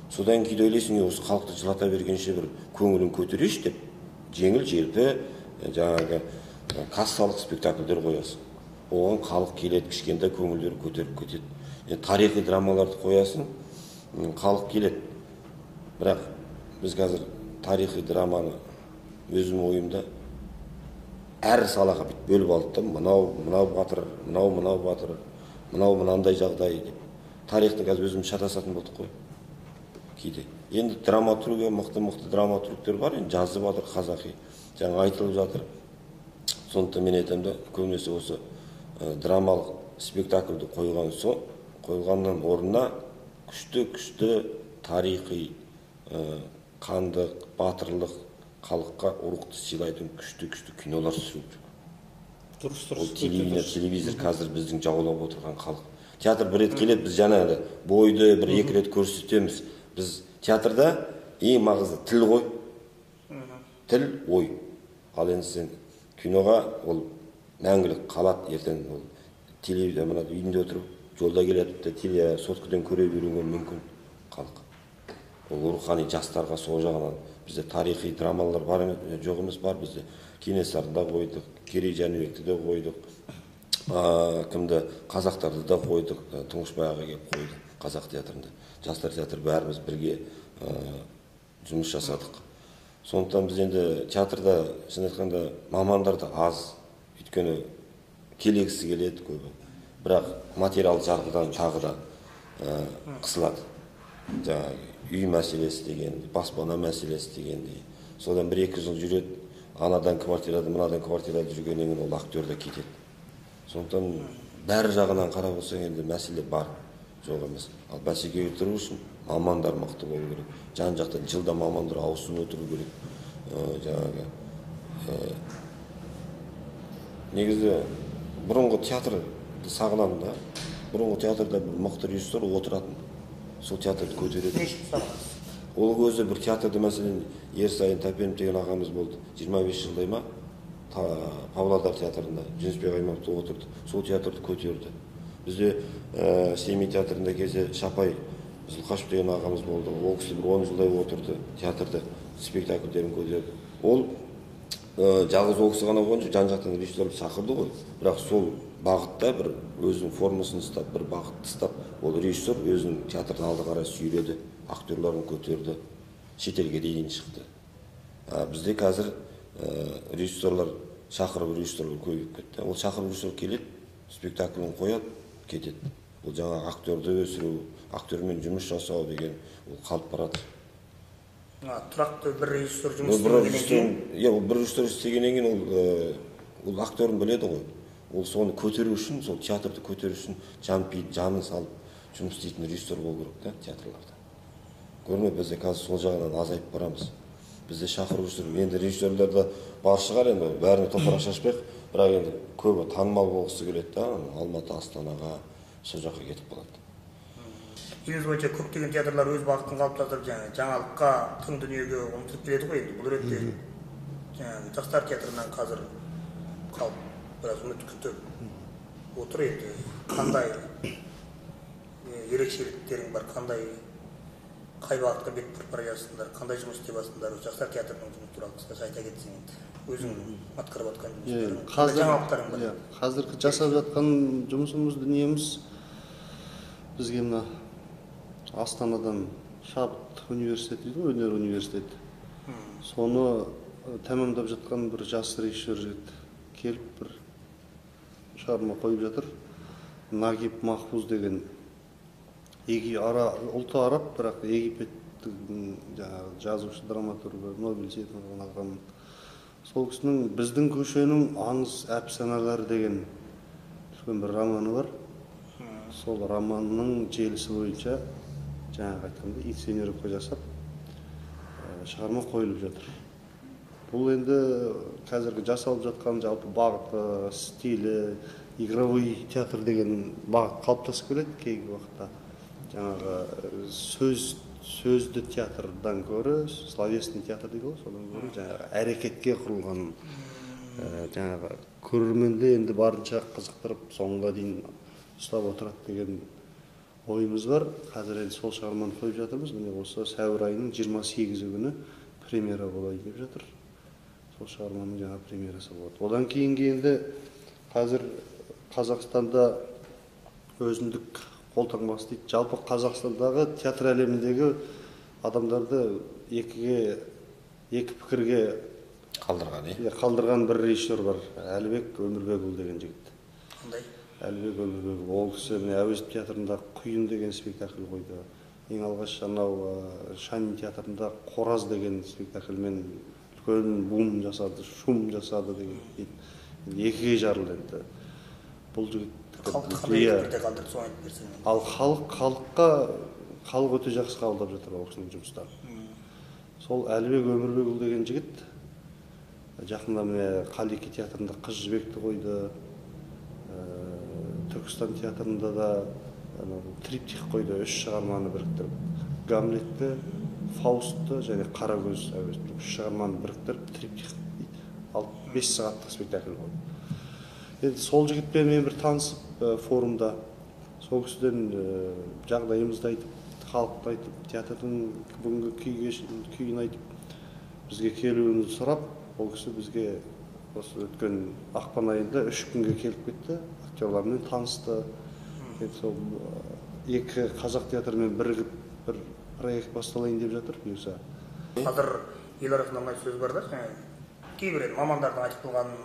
Содан кейін ойлайсың, осы халықты жылата бергенше бір көңілін көтерейінші деп жеңіл желпі жаңағы кассалық спектакльдер қоясың. Оған халық келеді, кішкентай көңілдері көтеріп кетеді. Енді тарихи драмаларды қоясың, халық келеді. Бірақ біз қазір тарихи драманы өзім ойымда әр салаға бүйтіп бөліп алдық та, мынау мынау батыр, мынау мынау батыр, мынау мынандай жағдай деп. Тарихты қазір өзіміз шатасатын болдық қой кейде. Енді драматургия, мықты-мықты драматургтер бар, енді жазып жатыр қазақи, жаңа айтылып жатыр. Сондықтан мен айтамын да, көбінесе осы драмалық спектакльді қойған соң, қойғаннан орнына күшті-күшті тарихи, қандық, батырлық, халыққа рухты сыйлайтын күшті-күшті кинолар түсіру керек. Дұрыс, дұрыс. Ол телевидение, телевизор қазір біздің жаулап отырған халық. Театр бір рет келеді, біз жаңағы бойды бір екі рет көрсетеміз. Біз театрда ең маңызды тіл ғой. Тіл, ой. Ал енді сен киноға ол мәңгілік қалады, ертең ол телевизор, мына үйінде отырып, жолда келеді де теле соткадан көре беруге мүмкін халық. Ол рухани жастарға сол жағынан бізде тарихи драмалар бар емес, жоқ емес, бар бізде. Кенесарыны да қойдық, Керей Жәнібекті де қойдық, кімді, қазақтарды да қойдық, Тұңғышбай аға келіп қойды қазақ театрында. Жастар театры бәріміз бірге жұмыс жасадық. Сондықтан біз енді театрда, шын айтқанда, мамандар да аз, өйткені келегісі келеді көбі. Бірақ материал жағынан тағы да қысылады. Жаңағы үй мәселесі деген, баспана мәселесі дегендей. Содан бір-екі жыл жүреді, анадан квартирада, мынадан квартирада жүргеннен кейін ол актер да кетеді. Сондықтан бәрі жағынан қарап отырсаң енді мәселе бар, жоқ емес. Ал бәсекеге тұру үшін мамандар мықты болу керек. Жан-жақтан жылда мамандар ауысып отыру керек. Жаңағы негізі бұрынғы театрды сағынамын да. Бұрынғы театрда бір мықты режиссер отыратын. Сол театрды көтереді. Не үшін сағынасыз? Ол өзі бір театрда, мәселен, Ерсайын Тәпенов деген ағамыз болды. 25 жылдай ма Павлодар театрында Жүнісбек Аймановта отырды. Сол театрды көтерді. Бізде Семей театрында кезде Шапай Зұлқашев деген ағамыз болды. Ол кісі бір 10 жылдай отырды театрда, спектакльдерін көтерді. Ол жалғыз ол кісі ғана болған жоқ, жан-жақтан режиссерлерді шақырды ғой. Бірақ сол бағытта бір өзінің формасын ұстап, бір бағытты ұстап, ол режиссер өзінің театрын алды қарай сүйреді, актерларын көтерді, шетелге дейін шықты. Бізде қазір режиссерлар, шақырып режиссерлер көбейіп кетті. Ол шақырып режиссер келеді, спектаклін қояды, кетеді. Ол жаңа актерді өсіру, актермен жұмыс жасау деген ол қалып барады. Тұрақты бір режиссер жұмыс істегеннен кейін? Иә, ол бір режиссер істегеннен кейін ол актерін біледі ғой. Ол соны көтеру үшін, сол театрды көтеру үшін жанын салып жұмыс істейтін режиссер болу керек та театрларда. Көрме, бізде қазір сол жағынан азайып барамыз. Бізде шақыру жүр. Енді режиссерлер де бар шығар, енді бәріне топырақ шашпайық, бірақ енді көбі танымал болғысы келеді да, Алматы, Астанаға, сол жаққа кетіп қалады. Еліміз бойынша көптеген театрлар өз бағытын қалыптастырып, жаңалыққа, тың дүниеге ұмтылып келеді ғой енді. Бұл ретте жаңағы жастар театрынан қазір қалып біраз үміт күтіп отыр енді. Қандай ерекшеліктерің бар, қай бағытқа бет бұрып бара жатсыңдар, қандай жұмыс істеп жатсыңдар? Жастар театрының жұмысы туралы қысқаша айта кетсең енді. Өзің атқарып жатқан жұмыстарың, қандай жаңалықтарың бар? Қазіргі жасап жатқан жұмысымыз, дүниеміз бізге мына Астанадан Шабыт университеті дейді ғой, өнер университеті. Соны тәмамдап жатқан бір жас режиссер жігіт келіп бір шығарма қойып жатыр. Нагиб Махфуз деген ұлты араб, бірақ Египеттің жаңағы жазушы, драматургы, Нобель сыйлығын алған. Сол кісінің «Біздің көшенің аңыз әпсаналары» деген үлкен бір романы бар. Сол романның желісі бойынша жаңағы айтқандай инсценировка жасап шығарма қойылып жатыр. Бұл енді қазіргі жасалып жатқан жалпы бағыты, стилі, игровой театр деген бағыт қалыптасып келеді кейінгі уақытта. Жаңағы сөзді театрдан гөрі, словесный театр дейді ғой, содан гөрі жаңағы әрекетке құрылған, жаңағы көрерменді енді барынша қызықтырып, соңға дейін ұстап отырады деген ойымыз бар. Қазір енді сол шығарманы қойып жатырмыз. Міне осы сәуір айының 28 күні премьера болайын деп жатыр. Сол шығарманың жаңа премьерасы болады. Одан кейінгі енді қазір Қазақстанда өзіндік қолтаңбасы дейді. Жалпы Қазақстандағы театр әлеміндегі адамдарды екі пікірге қалдырған, қалдырған бір режиссер бар. Әлібек Өмірбекұлы деген жігіт. Қандай? Әлібек Өмірбекұлы. Ол кісі міне Әуезов театрында «Құйын» деген спектакль қойды. Ең алғаш анау Шанин театрында «Қораз» деген спектакльмен үлкен бум жасады, шум жасады деген дейді. Екіге жарылды енді. Бұл жігіт халықты қандай пікірде қалдырды, соны айтып берсең. Ал халық өте жақсы қабылдап жатыр ол кісінің жұмыстарын. Сол Әлібек Өмірбекұлы деген жігіт жақында міне Қаллеки театрында «Қыз Жібекті» қойды. Түркістан театрында да триптих қойды, үш шығарманы біріктіріп. Гамлетті, Фаустты және Қарагөз Әуезовтің үш шығарманы біріктіріп триптих дейді. 5 сағаттық спектакль қойды. Енді сол жігітпен мен бір танысып форумда, сол кісіден жағдайымызды айтып, халықты айтып, театрдың бүгінгі күйін айтып, бізге келуін сұрап, ол кісі бізге осы өткен ақпан айында 3 күнге келіп кетті, актерлармен танысты. Енді сол екі қазақ театрымен бірігіп бір проект басталайын деп жатыр бұйырса. Қазір ел арасында мындай сөз бар да, кейбір енді мамандардың айтып қойғанын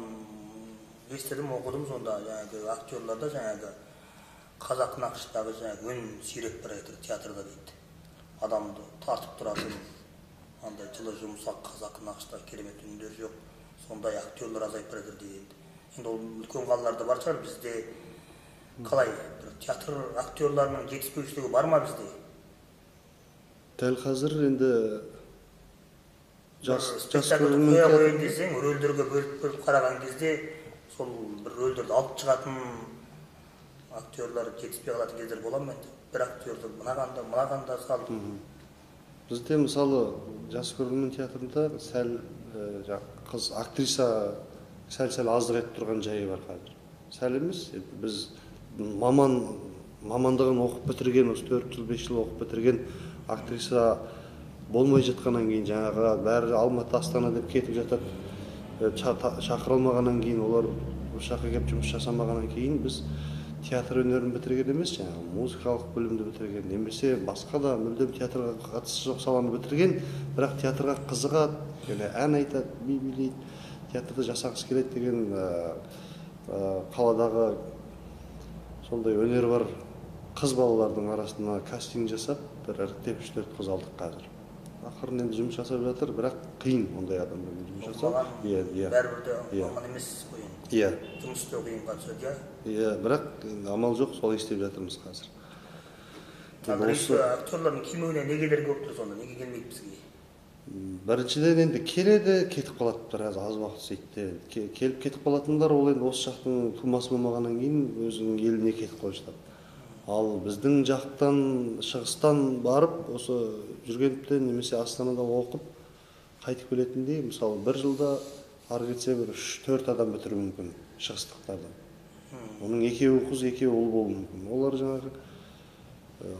естідім, оқыдым. Сонда жаңағы актерларда жаңағы қазақ нақыштағы жаңағы үн сирек бара жатыр театрда дейді. Адамды тартып тұратын андай жылы жұмсақ қазақ нақышта керемет үндер жоқ. Сондай актерлар азайып бара жатыр дейді. Енді ол үлкен қалаларда бар шығар, бізде қалай бір театр актерларының жетіспеушілігі бар ма бізде? Дәл қазір енді жас спектакльді қоя қояйын десең, рөлдерге бөліп қараған кезде сол бір рөлдерді алып шығатын актерлар жетіспей қалатын кездер бола ма енді? Бір актерді мынағанда, мынағанда салып. Бізде мысалы жас көрермен театрында сәл қыз актриса сәл-сәл аздық етіп тұрған жайы бар қазір. Сәл емес, біз мамандығын оқып бітірген, осы 4 жыл, 5 жыл оқып бітірген актриса болмай жатқаннан кейін жаңағы бәрі Алматы, Астана деп кетіп жатады. Шақырылмағаннан кейін, олар осы жаққа келіп жұмыс жасамағаннан кейін біз театр өнерін бітірген емес, жаңағы музыкалық бөлімді бітірген, немесе басқа да мүлдем театрға қатысы жоқ саланы бітірген, бірақ театрға қызығады, және ән айтады, би билейді, театрда жасағысы келеді деген қаладағы сондай өнері бар қыз балалардың арасына кастинг жасап, бір іріктеп 3-4 қыз алдық қазір. Ақырын енді жұмыс жасап жатыр, бірақ қиын ондай адамдармен жұмыс жасау. Бәрібір де маман емес қой енді. Иә. Жұмыс істеу қиынға түседі, иә? Иә, бірақ амал жоқ, солай істеп жатырмыз қазір. Актерлардың келмеуіне не кедергі болып тұр сонда? Неге келмейді бізге? Біріншіден, енді келеді, кетіп қалады, біраз аз уақыт істейді. Келіп кетіп қалатындар ол енді осы жақтың тумасы болмағаннан кейін өзінің еліне кетіп қалып жатады. Ал біздің жақтан, шығыстан барып, осы Жүргеновте немесе Астанада оқып қайтып келетіндей, мысалы, бір жылда ары кетсе бір 3-4 адам бітіруі мүмкін шығыстықтардан. Оның екеуі қыз, екеуі ұл болуы мүмкін. Олар жаңағы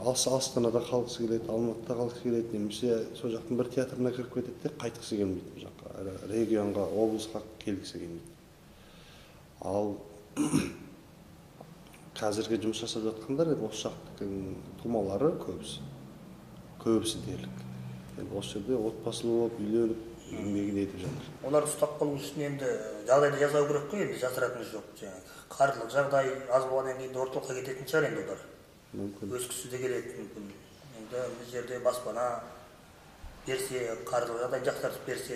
Астанада қалғысы келеді, Алматыда қалғысы келеді, немесе сол жақтың бір театрына кіріп кетеді де қайтқысы келмейді бұл жаққа, регионға, облысқа келгісі келмейді. Ал қазіргі жұмыс жасап жатқандар енді осы жақтың тумалары көбісі, көбісі дерлік. Енді осы жерде отбасылы болып, үйленіп, еңбегін етіп жатыр. Олар ұстап қалу үшін енді жағдайды жасау керек қой, енді жасыратыны жоқ. Жаңағы қаржылық жағдай аз болғаннан кейін орталыққа кететін шығар енді олар. Мүмкін. Өскісі де келеді мүмкін. Енді бұл жерде баспана берсе, қаржылық жағдайын жақсартып берсе,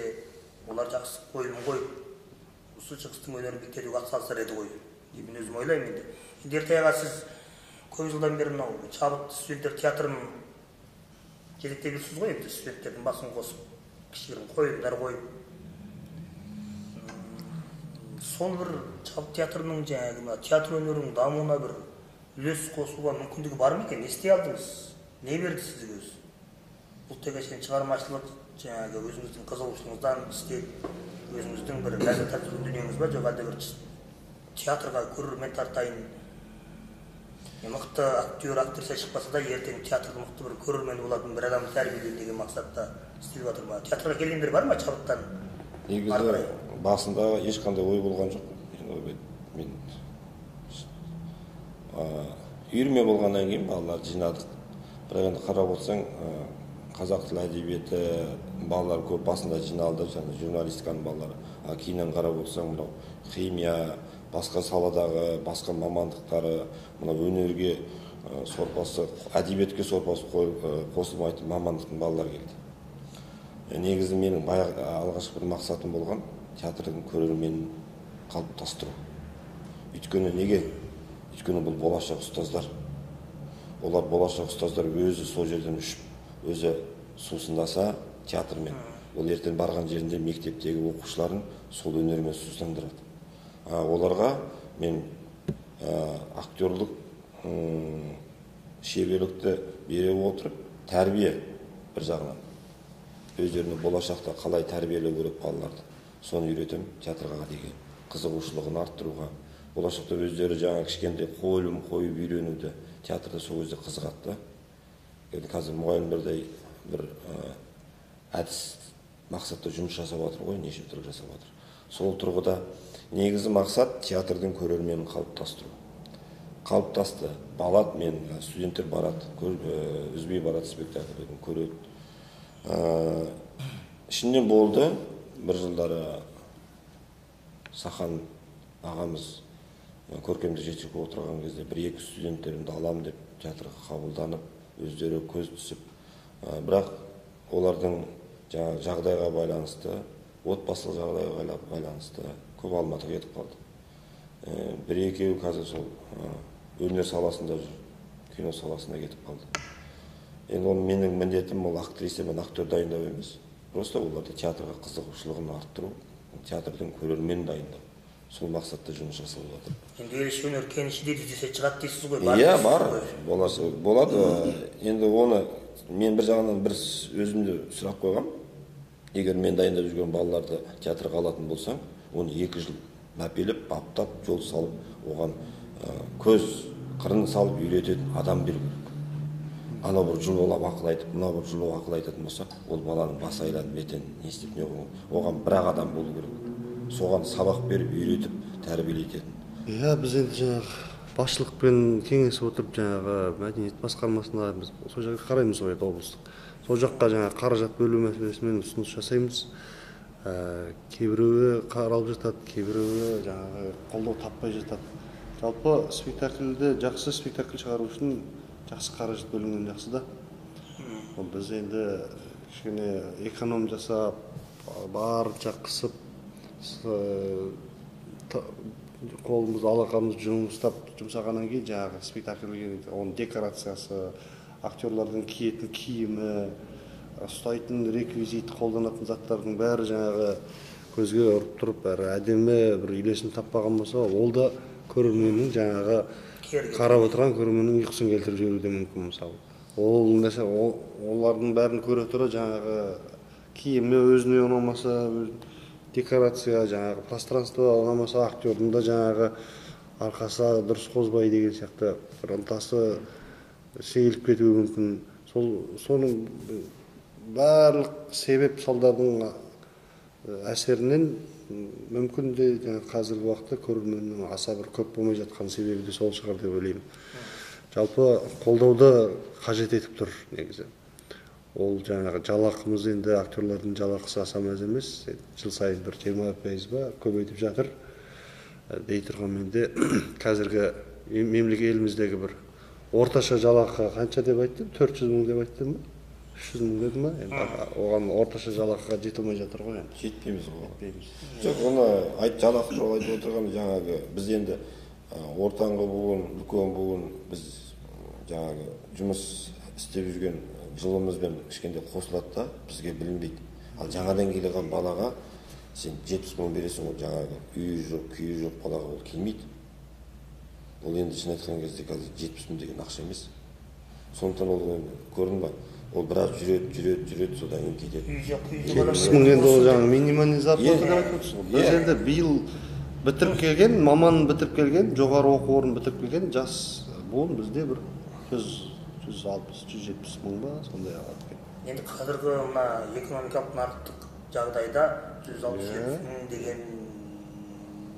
олар жақсы қойылым қойып, осы шығыстың өнерін биіктетуге атсалысар еді ғой деп мен өзім ойлаймын енді. Енді Ертай аға, сіз көп жылдан бері мынау Шабыт студенттер театрын жетектеп жүрсіз ғой енді, студенттердің басын қосып, кішігірім қойылымдар қойып. Сол бір Шабыт театрының жаңағы мына театр өнерінің дамуына бір үлес қосуға мүмкіндігі бар ма екен? Не істей алдыңыз? Не берді сізге өзі? Бұл тек әшейін шығармашылық, жаңағы өзіңіздің қызығушылығыңыздан істеп, өзіңіздің бір ләззат тапқан дүниеңіз ба, жоқ әлде бір театрға көрермен тартайын, мықты актер, актриса шықпаса да ертең театрда мықты бір көрермен болатын бір адамды тәрбиелейін деген мақсатта істеліп жатыр ма? Театрға келгендер бар ма Шабыттан? Негізі басында ешқандай ой болған жоқ. Мен үйірме болғаннан кейін балаларды жинадық. Бірақ енді қарап отырсаң, қазақ тілі әдебиеті балалар көп басында жиналды, және журналистиканың балалары. Ал кейіннен қарап отырсаң, мынау химия, басқа саладағы басқа мамандықтары, мынау өнерге сорпасы, әдебиетке сорпасы қосылмайтын мамандықтың балалары келді. Негізі менің баяғы алғашқы бір мақсатым болған театрдың көрерменін қалыптастыру. Өйткені неге? Өйткені бұл болашақ ұстаздар. Олар болашақ ұстаздар өзі сол жерден ұшып, өзі сусындаса театрмен, ол ертең барған жерінде мектептегі оқушыларын сол өнермен сусындырады. Оларға мен актерлік шеберлікті бере отырып, тәрбие бір жағынан өздеріне болашақта қалай тәрбиелеу керек балаларды, соны үйретемін, театрға деген қызығушылығын арттыруға. Болашақта өздері жаңа кішкентай қойылым қойып үйренуді, театрда сол кезде қызығады да. Енді қазір мұғалімдердей бір әдіс мақсатта жұмыс жасап жатыр ғой, неше түрлі жасап жатыр. Сол тұрғыда негізі мақсат театрдың көрерменін қалыптастыру. Қалыптасты. Балат мен студенттер барады, үзбей барады, спектакльдерін көреді. Ішінде болды, бір жылдары Сахан ағамыз көркемдік жетекші отырған кезде бір-екі студенттерімді алам деп театрға қабылданып, өздері көз түсіп, бірақ олардың жаңа жағдайға байланысты, отбасылық жағдайға байланысты көп Алматыға кетіп қалды. Бір-екеуі қазір сол өнер саласында жүр, кино саласына кетіп қалды. Енді ол менің міндетім ол актриса мен актер дайындау емес, просто оларды театрға қызығушылығын арттыру, театрдың көрерменін дайындау. Сол мақсатта жұмыс жасалып жатыр. Енді ел іші өнер кеніші дейді десе шығады дейсіз ғой, бар. Иә, дейсіз бар. ғой. Болады. Енді оны мен бір жағынан бір өзімде сұрақ қойғам. Егер мен дайындап жүрген балаларды театрға алатын болсаң, оны 2 жыл мәпелеп, баптап, жол салып, оған көз қырын салып үйрететін адам беру керек. Анау бір жұлып ақыл айтып, мынау бір жұлып ақыл айтатын болса, ол баланың басы айланып ертең не істеп не қойған. Оған бір-ақ адам болу керек. Соған сабақ беріп, үйретіп, тәрбиелейтін. Иә, біз енді жаңағы басшылықпен кеңесіп отырып, жаңағы мәдениет басқармасына біз сол жаққа қараймыз ғой, енді облыстық. Сол жаққа жаңағы қаражат бөлу мәселесімен ұсыныс жасаймыз. Кейбіреуі қаралып жатады, кейбіреуі жаңағы қолдау таппай жатады. Жалпы спектакльді, жақсы спектакль шығару үшін жақсы қаражат бөлінген жақсы да. Ол біз енді кішкене эконом жасап, барынша қысып, Қолымыз, алақанымыз жұмыстап жұмсағаннан кейін жаңағы спектакльге оның декорациясы, актерлардың киетін киімі, ұстайтын реквизит, қолданатын заттардың бәрі жаңағы көзге ұрып тұрып, бәрі әдемі бір үйлесім таппаған болса, ол да көрерменнің жаңағы қарап отырған көрерменнің ұйқысын келтіріп жіберуі де мүмкін мысалы. Ол нәрсе, олардың бәрін көре тұра жаңағы киімі өзіне ұнамаса, декорация, жаңағы пространство ұнамаса, актердің да жаңағы арқасы дұрыс қозбай деген сияқты бір ынтасы сейіліп кетуі мүмкін. Сол соның барлық себеп салдардың әсерінен мүмкін де қазіргі уақытта көрерменнің аса бір көп болмай жатқан себебі де сол шығар деп ойлаймын. Жалпы қолдауды қажет етіп тұр негізі. Ол жаңағы жалақымыз енді актерлардың жалақысы аса мәз емес, жыл сайын бір 20% ба көбейтіп жатыр. Дей тұрғанмен де қазіргі мемлекет еліміздегі бір орташа жалақы қанша деп айттым? 400 мың деп айттым ба? 300 мың дедім ба? Енді оған орташа жалақыға жете алмай жатыр ғой енді. Жетпейміз ғой. Жетпейміз. Жоқ, оны айт, жалақы туралы айтып отырған жаңағы біз енді ортаңғы буын, үлкен буын біз жаңағы жұмыс істеп жүрген жылымызбен кішкене қосылады да, бізге білінбейді. Ал жаңадан келген балаға сен 70 мың бересің, ол жаңағы үйі жоқ, күйі жоқ балаға ол келмейді. Ол енді шын айтқан кезде қазір 70 мың деген ақша емес. Сондықтан ол енді көрдің ба, ол біраз жүреді, жүреді, жүреді, содан кейін кетеді. Үйі жоқ, күйі жоқ адам. 70 мың енді ол жаңағы минимальный зарплата деп айтып отырсыз ғой. Біз енді биыл бітіріп келген, маман бітіріп келген, жоғары оқу орнын бітіріп келген жас буын бізде бір 160, 170 мың ба, сондай алады екен. Енді қазіргі мына экономикалық нарықтық жағдайда 160-70 мың деген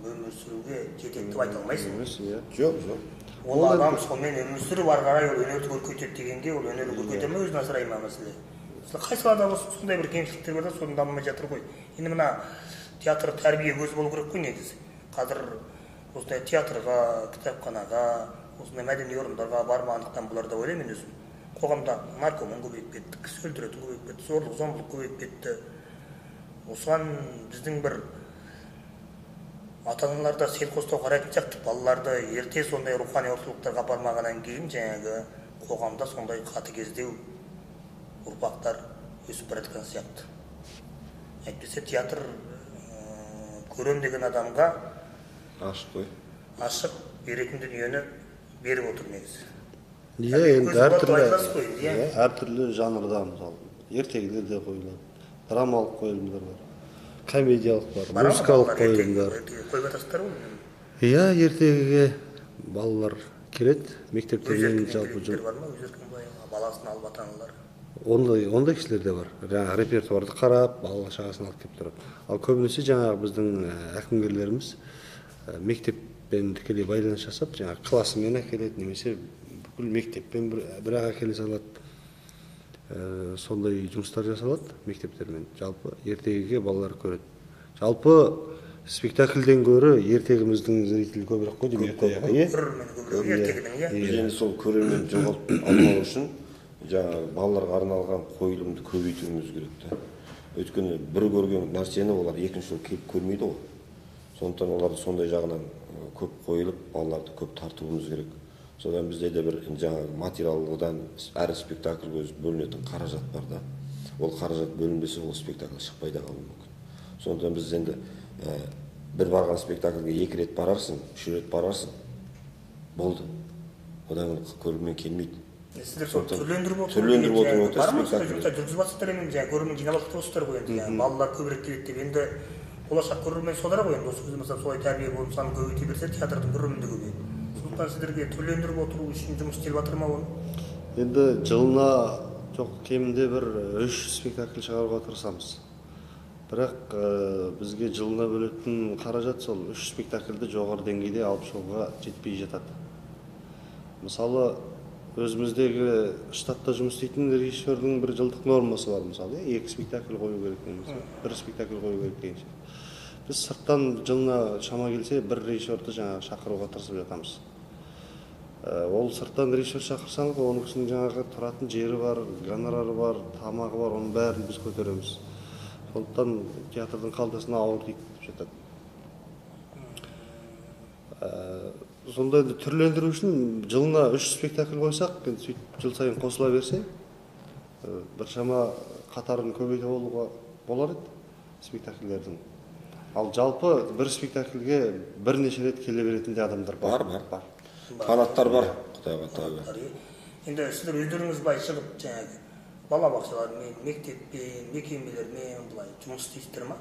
өмір сүруге жетеді деп айта алмайсың. Емес, иә. Жоқ, жоқ. Ол адам сонымен өмір сүріп ары қарай ол өнерді көркейтеді дегенге, ол өнерді көркейте ме, өзін асырай ма мәселе. Мысалы, қай салада болсын сондай бір кемшіліктер бар да, соны дамымай жатыр ғой. Енді мына театр тәрбие көзі болу керек қой негізі. Қазір осындай театрға, кітапханаға, осындай мәдени орындарға бармағандықтан бұлар деп ойлаймын мен өзім. Қоғамда наркоман көбейіп кетті, кісі өлтіретін көбейіп кетті, зорлық зомбылық көбейіп кетті. Осыған біздің бір ата-аналар да селқостау қарайтын сияқты. Балаларды ерте сондай рухани орталықтарға апармағаннан кейін жаңағы қоғамда сондай қатыгездеу ұрпақтар өсіп бара жатқан сияқты. Әйтпесе театр көрем деген адамға ашық қой. Ашық беретін дүниені беріп отыр негізі. Иә, енді әртүрлі, иә. Әртүрлі жанрда мысалы ертегілер де қойылады, драмалық қойылымдар бар, комедиялық бар, музыкалық қойылымдар. Қойып жатасыздар ғой? Иә, ертегіге балалар келеді, мектептерден жалпы бар ма? Өз еркін былай баласын алып ата-аналар. Ондай кісілер де бар. Жаңағы репертуарды қарап, бала шағасын алып келіп тұрады. Ал көбінесе жаңағы біздің әкімгерлеріміз мектеппен тікелей байланыс жасап, жаңағы классымен әкеледі, немесе бүкіл мектеппен бірақ әкеле салады. Сондай жұмыстар жасалады мектептермен. Жалпы ертегіге балалар көреді. Жалпы спектакльден гөрі ертегіміздің зрителі көбірек қой деймін. Көрермені көбірек ертегінің, иә. Біз енді сол көрермен жоғалтып алмау үшін жаңағы балаларға арналған қойылымды көбейтуіміз керек та. Өйткені бір көрген нәрсені олар екінші жолы келіп көрмейді ғой. Сондықтан оларды сондай жағынан көп қойылып, балаларды көп тартуымыз керек. Содан бізде де бір жаңағы материалдан әр спектакльге өзі бөлінетін қаражат бар да. Ол қаражат бөлінбесе ол спектакль шықпай да қалуы мүмкін. Сондықтан біз енді бір барған спектакльге 2 рет барарсың, 3 рет барарсың, болды. Одан кейін көрермен келмейді. Сіздер сол түрлендіріп отыру Түрлендіріп деген отыру бар ма? спектакль. Жұмыстар жүргізіп жатсыздар енді, жаңағы көрермен жинап отырсыздар ғой енді, жаңағы балалар көбірек келеді деп. Енді болашақ көрермен солар ғой енді, осы кезде мысалы солай тәрбие болып санын көбейте берсе, театрдың көрермені де көбейеді. Сондықтан сіздерге түрлендіріп отыру үшін жұмыс істеліп жатыр ма оны? Енді жылына жоқ кемінде бір 3 спектакль шығаруға тырысамыз. Бірақ бізге жылына бөлетін қаражат сол 3 спектакльді жоғары деңгейде алып шығуға жетпей жатады. Мысалы, өзіміздегі штатта жұмыс істейтін режиссердің бір жылдық нормасы бар, мысалы, 2 спектакль қою керек немесе 1 спектакль қою керек деген сияқты. Біз сырттан жылына шама келсе бір режиссерді жаңағы шақыруға тырысып жатамыз. Ол сырттан режиссер шақырсаң, оның кісінің жаңағы тұратын жері бар, гонорары бар, тамағы бар, оның бәрін біз көтереміз. Сондықтан театрдың қалтасына ауыр тиіп жатады. Сондайды түрлендіру үшін жылына 3 спектакль қойсақ, енді сөйтіп жыл сайын қосыла берсе, біршама қатарын көбейте алуға болар еді спектакльдердің. Ал жалпы бір спектакльге бірнеше рет келе беретін де адамдар бар. Бар. Фанаттар бар, Құдайға тәуба. Енді сіздер өздеріңіз былай шығып, жаңағы балабақшалармен, мектеппен, мекемелермен былай жұмыс істейсіздер ма?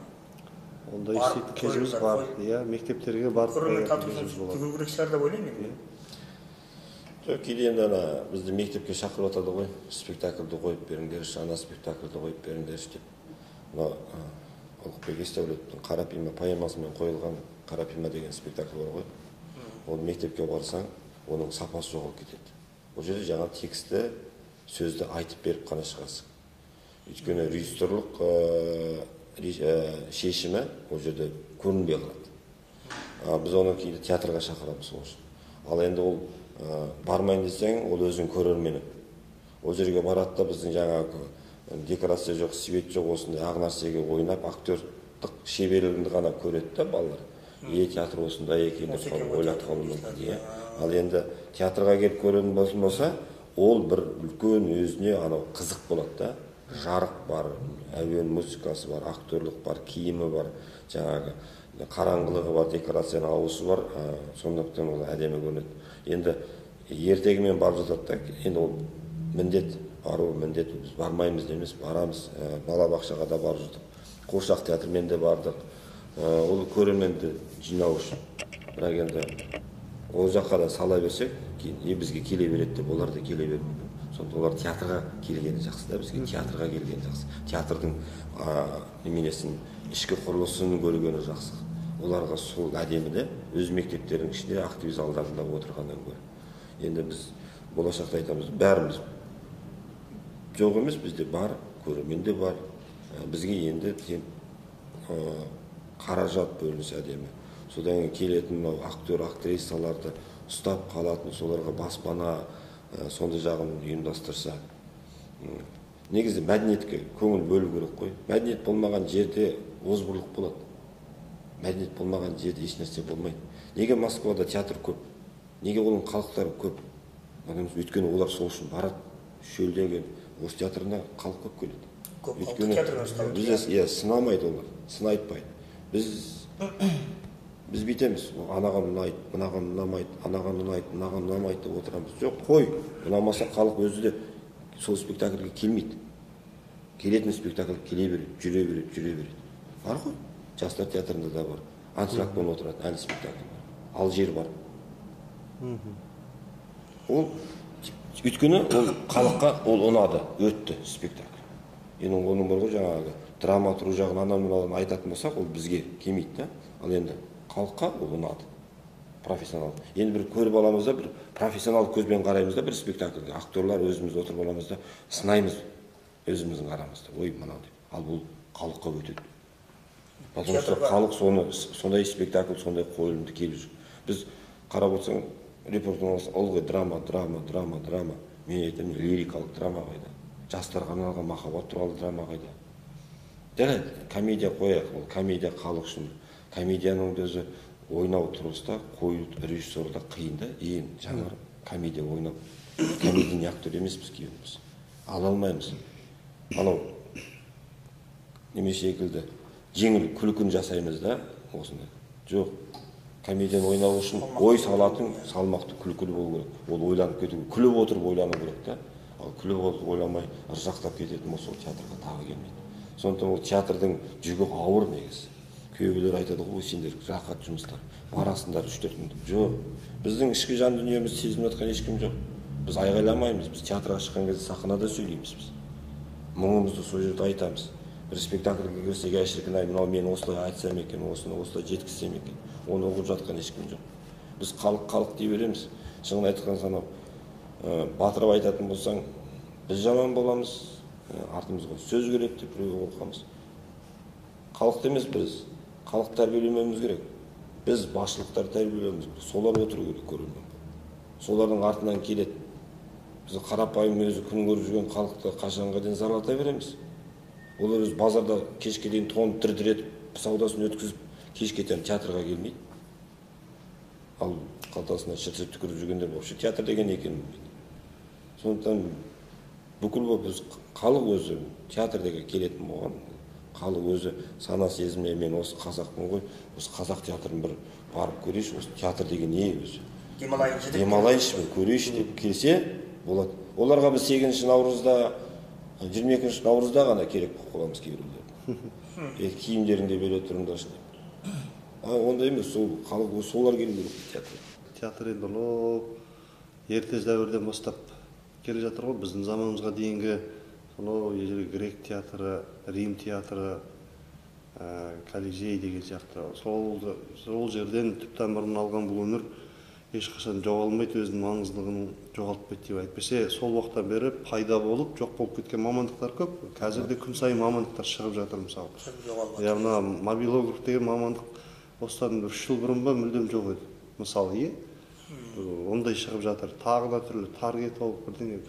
Ондай істейтін кезіміз бар. Иә, мектептерге барып көрермен тарту үшін жүгіру керек шығар деп ойлаймын мен. Жоқ, кейде енді ана бізді мектепке шақырып жатады ғой, спектакльді қойып беріңдерші, ана спектакльді қойып беріңдерші деп. Мына Ұлықбек Есдәулеттің Қарапима поэмасымен қойылған Қарапима деген спектакль бар ғой. Ол мектепке барсаң, оның сапасы жоғалып кетеді. Ол жерде жаңа текстті, сөзді айтып беріп қана шығасың. Өйткені режиссерлық шешімі ол жерде көрінбей қалады. Біз оны кейде театрға шақырамыз ол үшін. Ал енді ол бармайын десең, ол өзің көрермені. Ол жерге барады да біздің жаңағы декорация жоқ, свет жоқ, осындай ақ нәрсеге ойнап, актерлік шеберлігіңді ғана көреді да балалар. Театр осындай екен деп ойлап қалуы мүмкін. Ал енді театрға келіп көретін болса, ол бір үлкен өзіне анау қызық болады да. Жарық бар, әуен музыкасы бар, актерлік бар, киімі бар, жаңағы қараңғылығы бар, декорацияның ауысы бар, сондықтан ол әдемі көрінеді. Енді ертегімен барып жатады да, енді ол міндет, бару міндет, біз бармаймыз емес, барамыз, балабақшаға да барып жүрдік, қуыршақ театрмен де бардық, ол көрерменді жинау үшін. Бірақ енді ол жаққа да сала берсек, кейін бізге келе береді деп, олар да келе бермейді. Сонда олар театрға келгені жақсы да, бізге театрға келгені жақсы. Театрдың неменесін, ішкі құрылысын көргені жақсы. Оларға сол әдемі де, өз мектептерінің ішінде актив залдарында отырғаннан гөрі. Енді біз болашақта айтамыз, бәріміз жоқ емес, бізде бар, көрермен де бар. Бізге енді қаражат бөлінсе әдемі. Содан кейін келетін мынау актер, актрисаларды ұстап қалатын, соларға баспана, сондай жағын ұйымдастырса. Негізі мәдениетке көңіл бөлу керек қой. Мәдениет болмаған жерде озбырлық болады. Мәдениет болмаған жерде ешнәрсе болмайды. Неге Москвада театр көп? Неге оның халықтары көп? Өйткені олар сол үшін барады. Шөлдеген орыс театрына халық көп келеді. Көп халықты театрына ұстап. Бізде сынамайды олар, сын айтпайды. Біз бүйтеміз, анаған ұнайды, мынаған ұнамайды, анаған ұнайды, мынаған ұнамайды деп отырамыз. Жоқ, қой, ұнамаса халық өзі де сол спектакльге келмейді. Келетін спектакль келе береді, жүре береді, жүре береді. Бар ғой, жастар театрында да бар. Аншлагпен отыратын әлі спектакль бар. Алжир бар. Ол өйткені ол халыққа ол ұнады, өтті спектакль. Енді оның бар ғой жаңағы драматург жағын анау мынауын айтатын болсақ, ол бізге келмейді да. Ал енді халыққа ол ұнады. Профессионал. Енді бір көріп аламыз да, бір профессионал көзбен қараймыз да бір спектакльге. Актерлар өзіміз отырып аламыз да, сынаймыз өзіміздің арамызда. Ой, мынау деп. Ал бұл халыққа өтеді. Потому что халық соны, сондай спектакль, сондай қойылымды келіп жүр. Біз қарап отырсаң, репертуарымыз ылғи драма, драма, драма, драма. Мен айтамын, лирикалық драма қайда? Жастарға арналған махаббат туралы драма қайда? Жарайды, комедия қояйық, ол комедия халық үшін. Комедияның өзі ойнау тұрғысында, қою режиссерда қиын да, ең жаңа комедия ойнап, комедийный актер емеспіз кейбіріміз. Ала алмаймыз. Анау неме секілді жеңіл күлкін жасаймыз да, осындай. Жоқ, комедияны ойнау үшін ой салатын салмақты күлкілі болу керек. Ол ойланып кету, күліп отырып ойлану керек та. Ал күліп отырып ойламай, ыржақтап кететін болса, ол театрға тағы келмейді. Сондықтан ол театрдың жүгі ауыр негізі. Кейбіреулер айтады ғой, сендер рахат жұмыстар, барасыңдар 3-4 күн деп. Жоқ, біздің ішкі жан дүниемізді сезініп жатқан ешкім жоқ. Біз айғайламаймыз, біз театрға шыққан кезде сахнада сөйлейміз біз. Мұңымызды сол жерде айтамыз. Бір спектакльге кірсек, әй шіркін ай, мынау мен осылай айтсам екен, осыны осылай жеткізсем екен. Оны ұғып жатқан ешкім жоқ. Біз халық халық дей береміз. Шынын айтқан санау, батырып айтатын болсаң, біз жаман боламыз, артымызға сөз келеді деп біреуге қорқамыз. Халықты емес біз, халық тәрбиелемеуіміз керек. Біз басшылықтар тәрбиелеуіміз керек. Солар отыру керек көрермен. Солардың артынан келеді. Біз қарапайым өзі күн көріп жүрген халықты қашанға дейін зарлата береміз. Олар өз базарда кешке дейін тонып дір-дір етіп саудасын өткізіп, кешке дейін театрға келмейді. Ал қалтасына шырт-шырт түкіріп жүргендер вообще театр деген екенін білмейді. Сондықтан бүкіл болып біз халық өзі театр деген келетін болған. Халық өзі сана сезіміне мен осы қазақпын ғой, осы қазақ театрын бір барып көрейінші, осы театр деген не өзі? Демалайыншы деп. Демалайыншы, бір көрейінші деп келсе болады. Оларға біз 8 наурызда, 22 наурызда ғана керек болып қаламыз кейбіреулер. Киімдеріңді бере тұрыңдаршы деп. Ондай емес, сол халық солар келу керек театрға. Театр енді ұлы ерте дәуірден бастап келе жатыр ғой, біздің заманымызға дейінгі сонау ежелгі грек театры, Рим театры, Колизей деген сияқты. Сол жерден түп тамырын алған бұл өнер ешқашан жоғалмайды, өзінің маңыздылығын жоғалтпайды деп әйтпесе, сол уақыттан бері пайда болып, жоқ болып кеткен мамандықтар көп. Қазір де күн сайын мамандықтар шығып жатыр мысалы. Шығып мына мобилограф деген мамандық осыдан 3 жыл бұрын ба мүлдем жоқ еді. Мысалы, ондай шығып жатыр. Тағы да түрлі таргетолог бірдеңе.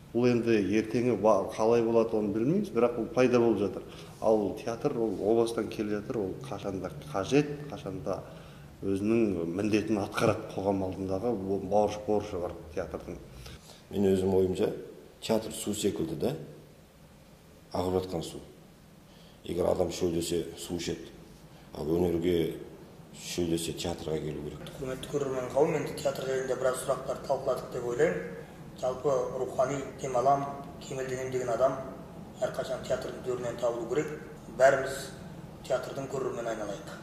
Бұл енді ертеңі қалай болады оны білмейміз, бірақ бұл пайда болып жатыр. Ал театр ол о бастан келе жатыр, ол қашанда қажет, қашанда өзінің міндетін атқарады, қоғам алдындағы борышы бар театрдың. Мен өзім ойымша, театр су секілді да, ағып жатқан су. Егер адам шөлдесе, су ішеді. Ал өнерге шөлдесе, театрға келу керек. Құрметті көрермен қауым, енді театр жайында біраз сұрақтар талқыладық деп ойлаймын. Жалпы рухани демалам, кемелденем деген адам әрқашан театрдың төрінен табылу керек. Бәріміз театрдың көрермені айналайық.